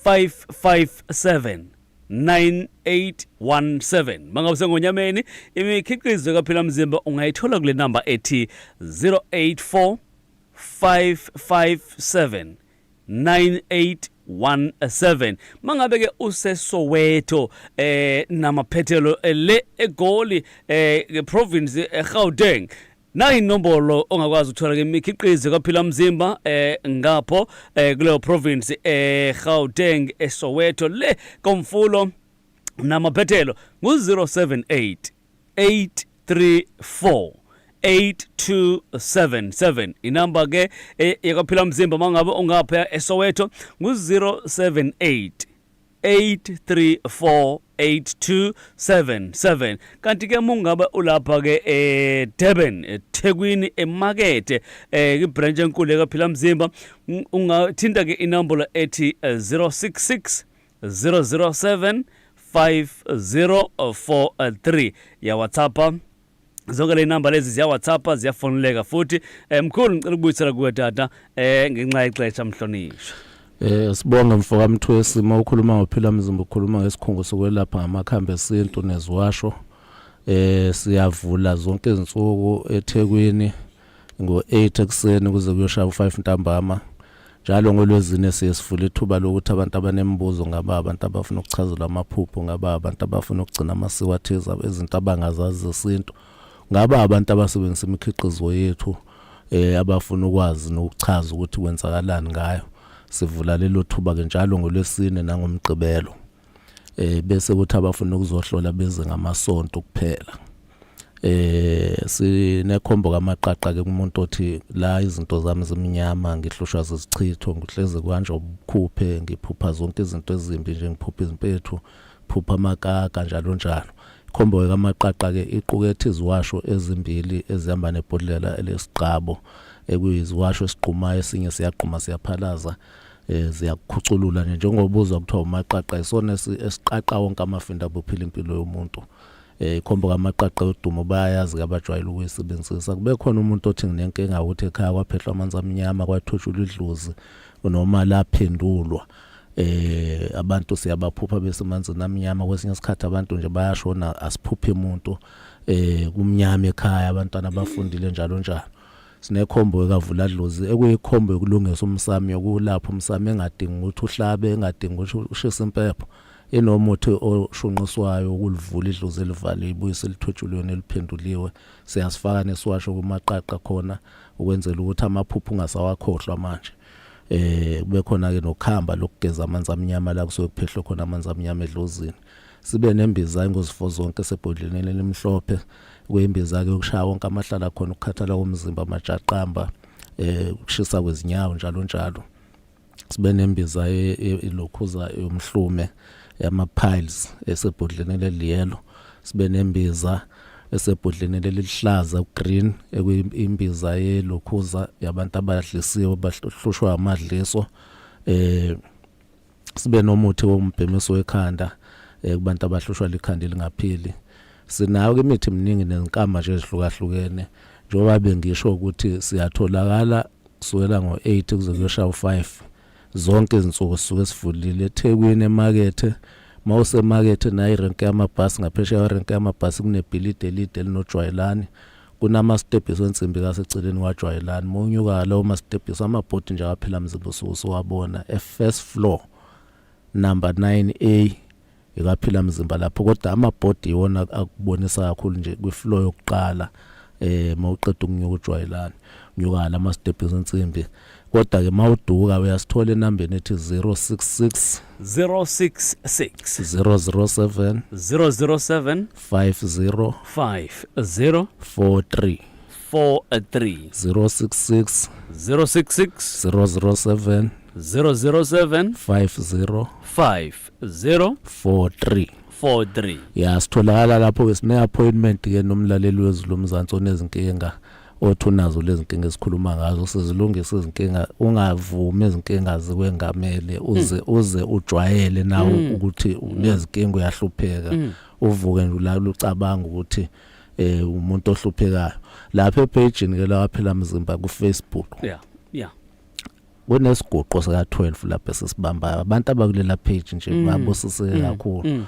557 9817. Mangabe sengonyameni imikhiqizo kaphila mzimba ungayithola kule namba ethi 084 557 9817. Mangabe ke useSoweto namaphethelo le eGoli, province eGauteng, nayi inombolo ongakwazi ukuthola ke imikhiqizo kaphila mzimba ngapho kuleyo province eGauteng, eSoweto le komfulo namaphethelo, ngu-078 834 8277. Inamba ke yakaphila mzimba mangabe ungapha eSoweto ngu-078 834 8277. Kanti ke mungabe ulapha ke eDurban, eThekwini, emakethe, ibranch enkulu ekaphila mzimba, ungathinta ke inombolo ethi 066 007 5043 ya WhatsApp. Zonke le namba lezi ziya WhatsApp, ziyafoneleka futhi. Mkhulu, ngicela ukubuyisela kuwe tata ngenxa yexesha, mhlonishwa. Sibonge mfoka Mthwesi. Uma ukhuluma ngophila mzimba ukhuluma ngesikhungo sokwelapha ngamakhambi esintu neziwasho. Siyavula zonke izinsuku eThekwini ngo8 ekuseni kuze kuyoshaya u5 ntambama. Njalo ngolwezine siye sivule ithuba lokuthi abantu abanemibuzo, ngaba abantu abafuna ukuchazelwa amaphupho, ngaba abantu abafuna ukugcina amasiko athize, izinto abangazazi zesintu, ngaba abantu abasebenzisa imikhiqizo yethu abafuna ukwazi nokuchaza ukuthi kwenzakalani ngayo. Sivula lelo thuba ke njalo ngolwesine nangomgqibelo. Bese kuthi abafuna ukuzohlola beze ngamasonto kuphela. Sinekhombo kamaqaqa ke kumuntu othi la izinto zami zimnyama, ngihlushwa zizichitho, ngihleze kanje ubukhuphe, ngiphupha zonke izinto ezimbi nje, ngiphupha izimpethu, phupha amakaka, njalo njalo. Ikhombo kamaqaqa ke iqukethe iziwasho ezimbili ezihamba nebhodlela elesiqabo, ekuyiziwasho esiqumayo, esinye siyaqhuma siyaphalaza, ziyakukhuculula nje njengoba uzwa kuthiwa umaqaqa, isona esiqaqa wonke amafinda abophila impilo yomuntu. Ikhombo kamaqaqa yodumo bayayazi ke abajwayele ukuyisebenzisa. Kube khona umuntu othi nginenkinga ukuthi ekhaya kwaphehlwa amanzi amnyama, kwathutshulwa idlozi noma laphendulwa. Abantu siyabaphupha besemanzini amnyama. Kwesinye isikhathi abantu nje bayashona, asiphuphi umuntu, kumnyama ekhaya, abantwana bafundile, njalo njalo. Sinekhombo ekavula dlozi, ekuyikhombo yokulungisa umsamo, yokulapha umsamo, engadingi ukuthi uhlabe, engadingi ukuthi ushise impepho. Inomuthi oshunqiswayo ukulivula idlozi elivaliwe, ibuyise lithwetshuliwe neliphenduliwe. Siyasifaka nesiwasho kumaqaqa khona ukwenzela ukuthi amaphupho ungasawakhohlwa manje. Kube khona ke nokhamba lokugeza amanzi amnyama la kusuke kuphehlwe khona amanzi amnyama edlozini. Sibe nembiza ingozifo zonke esebhodleleni elimhlophe, kuyimbiza ke yokushaya wonke amahlala khona, ukukhathala komzimba, amajaqamba, ukushisa kwezinyawo, njalo njalo. Sibe nembiza ilokhuza yomhlume yama piles esebhodleleni leliyelo. Sibe nembiza esebhodleleni lelihlaza, green, ekuyimbiza yelokhuza yabantu abadlisiwe, bahlushwa amadliso. Sibe nomuthi wombhemiso wekhanda kubantu abahlushwa likhanda elingaphili. Sinayo ke imithi eminingi nezinkamba nje ezihlukahlukene. Njengoba bengisho ukuthi siyatholakala kusukela ngo-8 kuze kuyoshaya u-5 zonke izinsuku, sisuke sivulile eThekwini emakethe. Mawusemakethe nayo irenke yamabhasi, ngaphesheya kwerenke yamabhasi kunebhilidi elide elinojwayelani, kunamastebhisi wensimbi kaseceleni kwajwayelani. Mawunyuka lawo mastebhisi, amabhodi nje awaphila mzimba usuke usuwabona e-first floor, number 9A ikaphila mzimba lapho. Kodwa amabhodi iwona akubonisa kakhulu nje kwi-floor yokuqala mawuqeda ukunyuka ujwayelani, unyuka lama steps ensimbi. Kodwa ke mawuduka uyasithola enambeni ethi 066 066 007 007 50 50 43. 43. 066 066 007 007 50 50 43. 43. Ya, sitholakala lapho ke. Sine appointment ke nomlaleli wezulu umzansi onezinkinga, othi unazo lezi nkinga esikhuluma ngazo, sizilungisa izinkinga. Ungavumi izinkinga zikwengamele uze ujwayele nawe ukuthi unezinkinga, uyahlupheka, uvuke nje ulala ucabanga ukuthi umuntu ohluphekayo. Lapha epage ke la phela mzimba ku Facebook yeah. Kunesiguqo sika 12 lapha esisibambayo, abantu abakulela page nje babusiseke kakhulu.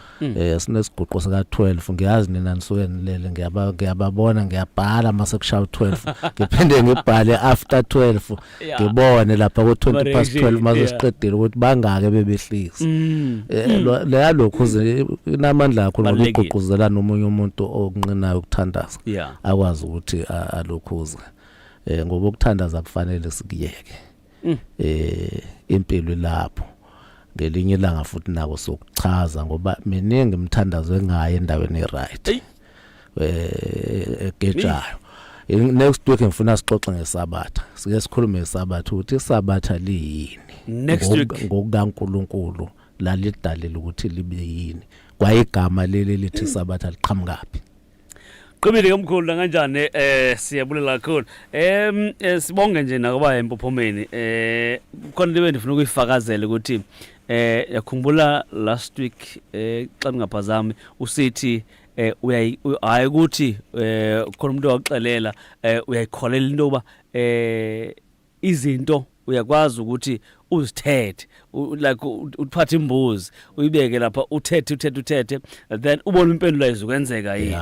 Sinesiguqo sika 12. Ngiyazi nina nisuke nilele, ngiyababona, ngiyabhala mase kushaya 12, ngiphinde ngibhale after 12, ngibone lapha ku 20 past 12 mase siqedile ukuthi bangake bebehlisa. Leya lokhu inamandla kakhulu ngoba Balulekile. igqugquzela nomunye umuntu okunqinayo ukuthandaza akwazi ukuthi alokhuze, ngoba ukuthandaza kufanele sikuyeke. Impilo ilapho. Ngelinye ilanga futhi nako sokuchaza, ngoba miningi imithandazo engayi endaweni e-right, Eyi. egejayo. Next week ngifuna sixoxe ngesabatha, sike sikhulume ngesabatha, ukuthi isabatha liyini. Next week. NgokukaNkuluNkulu lalidalile ukuthi libe yini, kwayigama leli lithi sabatha liqhamukaphi? Qibile ke mkhulu, kanjani? Siyabulela kakhulu. Sibonge nje nakuba empophomeni. Kukhona into endifuna ukuyifakazela ukuthi yakhumbula last week, xa ndingaphazami, usithi uyayi hayi ukuthi khona umuntu owakuxelela, uyayikholela into yoba izinto uyakwazi ukuthi uzithethe, like uphathe imbuzi uyibeke lapha, uthethe, uthethe, uthethe, then ubone impendulo ayizukwenzeka yini.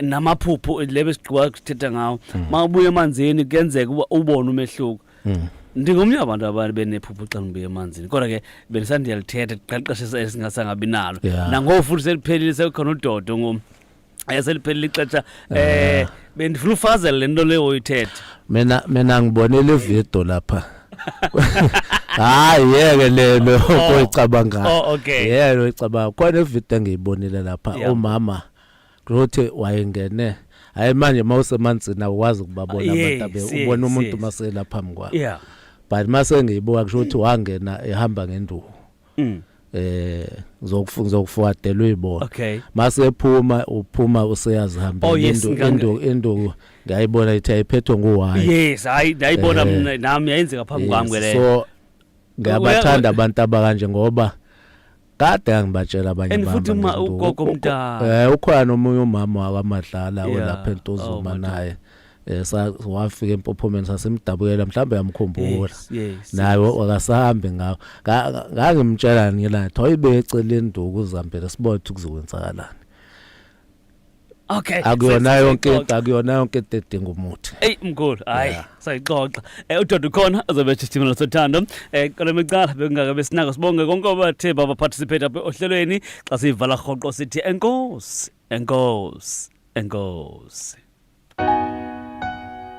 Namaphupho lebe sigqiba kuthetha ngawo, mawubuya emanzini kuyenzeka uba ubone umehluko. Ndingomnye wabantu abantu benephupho xa ngibuya emanzini, kodwa ke bendisandiyalithetha xa ixesha esingasangabi nalo. Nangoku futhi seliphelile, sekukhona udodo ngom, seliphelile ixesha. Bendifuna ufazela le nto leyo oyithethe. Mina ngibonile ivideo lapha. Hayi, yeke lelo oyicabangayo. Oh, okay. Yebo, oyicabanga khona ivideo engiyibonile lapha. Umama kuthi wayengene, hayi manje mawusemanzini awukwazi ukubabona abantu abe ubona umuntu masela phambi kwakho. But mase ngiyibuka, kusho ukuthi wangena ehamba ngenduku. Ngizokufuadela uyibona. Mase ephuma, uphuma useyazihambela. Oh, yes, Induku ngiyayibona ithi ayiphethwe nguwayi. Yes, hayi, ndayibona mina nami, yayenzeka phambi kwami ke leyo. So ngiyabathanda abantu abakanje, ngoba kade ngibatshela abanye. And futhi Bahamba uma ngezinduku. ugogo omdala. Ukhona nomunye umama wakwaMadlala olapha eNtuzuma. Madlala. Naye wafika empophomeni, sasimdabukela, mhlawumbe yamkhumbula. yes Naye akasahambi ngawo. Ngangimtshela ngilathi awuyibeke eceleni induku, uzihambele, sibone ukuthi kuzokwenzakalani. Akuyona yonke into, akuyona yonke into edinga umuthi. Ey mkhulu, hayi, sayixoxa. Udoda ukhona azobe isitimela sothando. Kule micala bekungaka besinako. Sibonge konke abathe baba participate apha ohlelweni. Xa siyivala rhoqo sithi enkosi, enkosi, enkosi.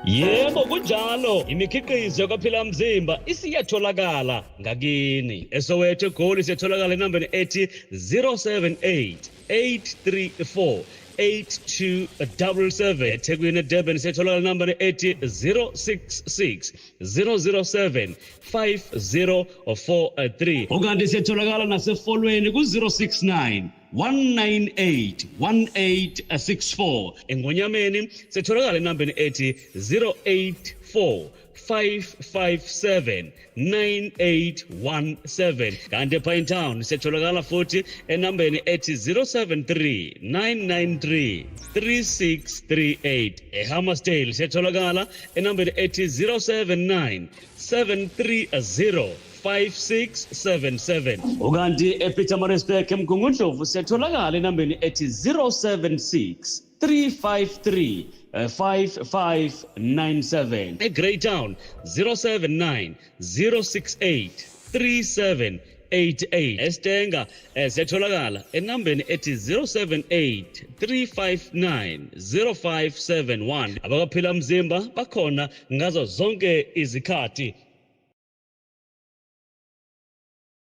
Yebo kunjalo, imikhiqizo kaPhila Mzimba isiyatholakala ngakini. ESoweto, eGoli siyatholakala enambeni ethi 078 834 8277. EThekwini, eDurban siyatholakala enambeni ethi 066 007 5043. Ukanti siyatholakala nasefolweni ku-069 198 1864. Engonyameni sitholakala enambeni ethi 084 557 9817. Kanti ePinetown siyatholakala futhi enambeni ethi 073 993 3638. EHammarsdale siyatholakala enambeni ethi 079 730 5677. Ukanti ePietermaritzburg, eMgungundlovu, siyatholakala enambeni ethi 076 353 5597. EGreytown 079 068 3788. Estenga siyatholakala enambeni ethi 078 359 0571. Abakaphila mzimba bakhona ngazo zonke izikhathi.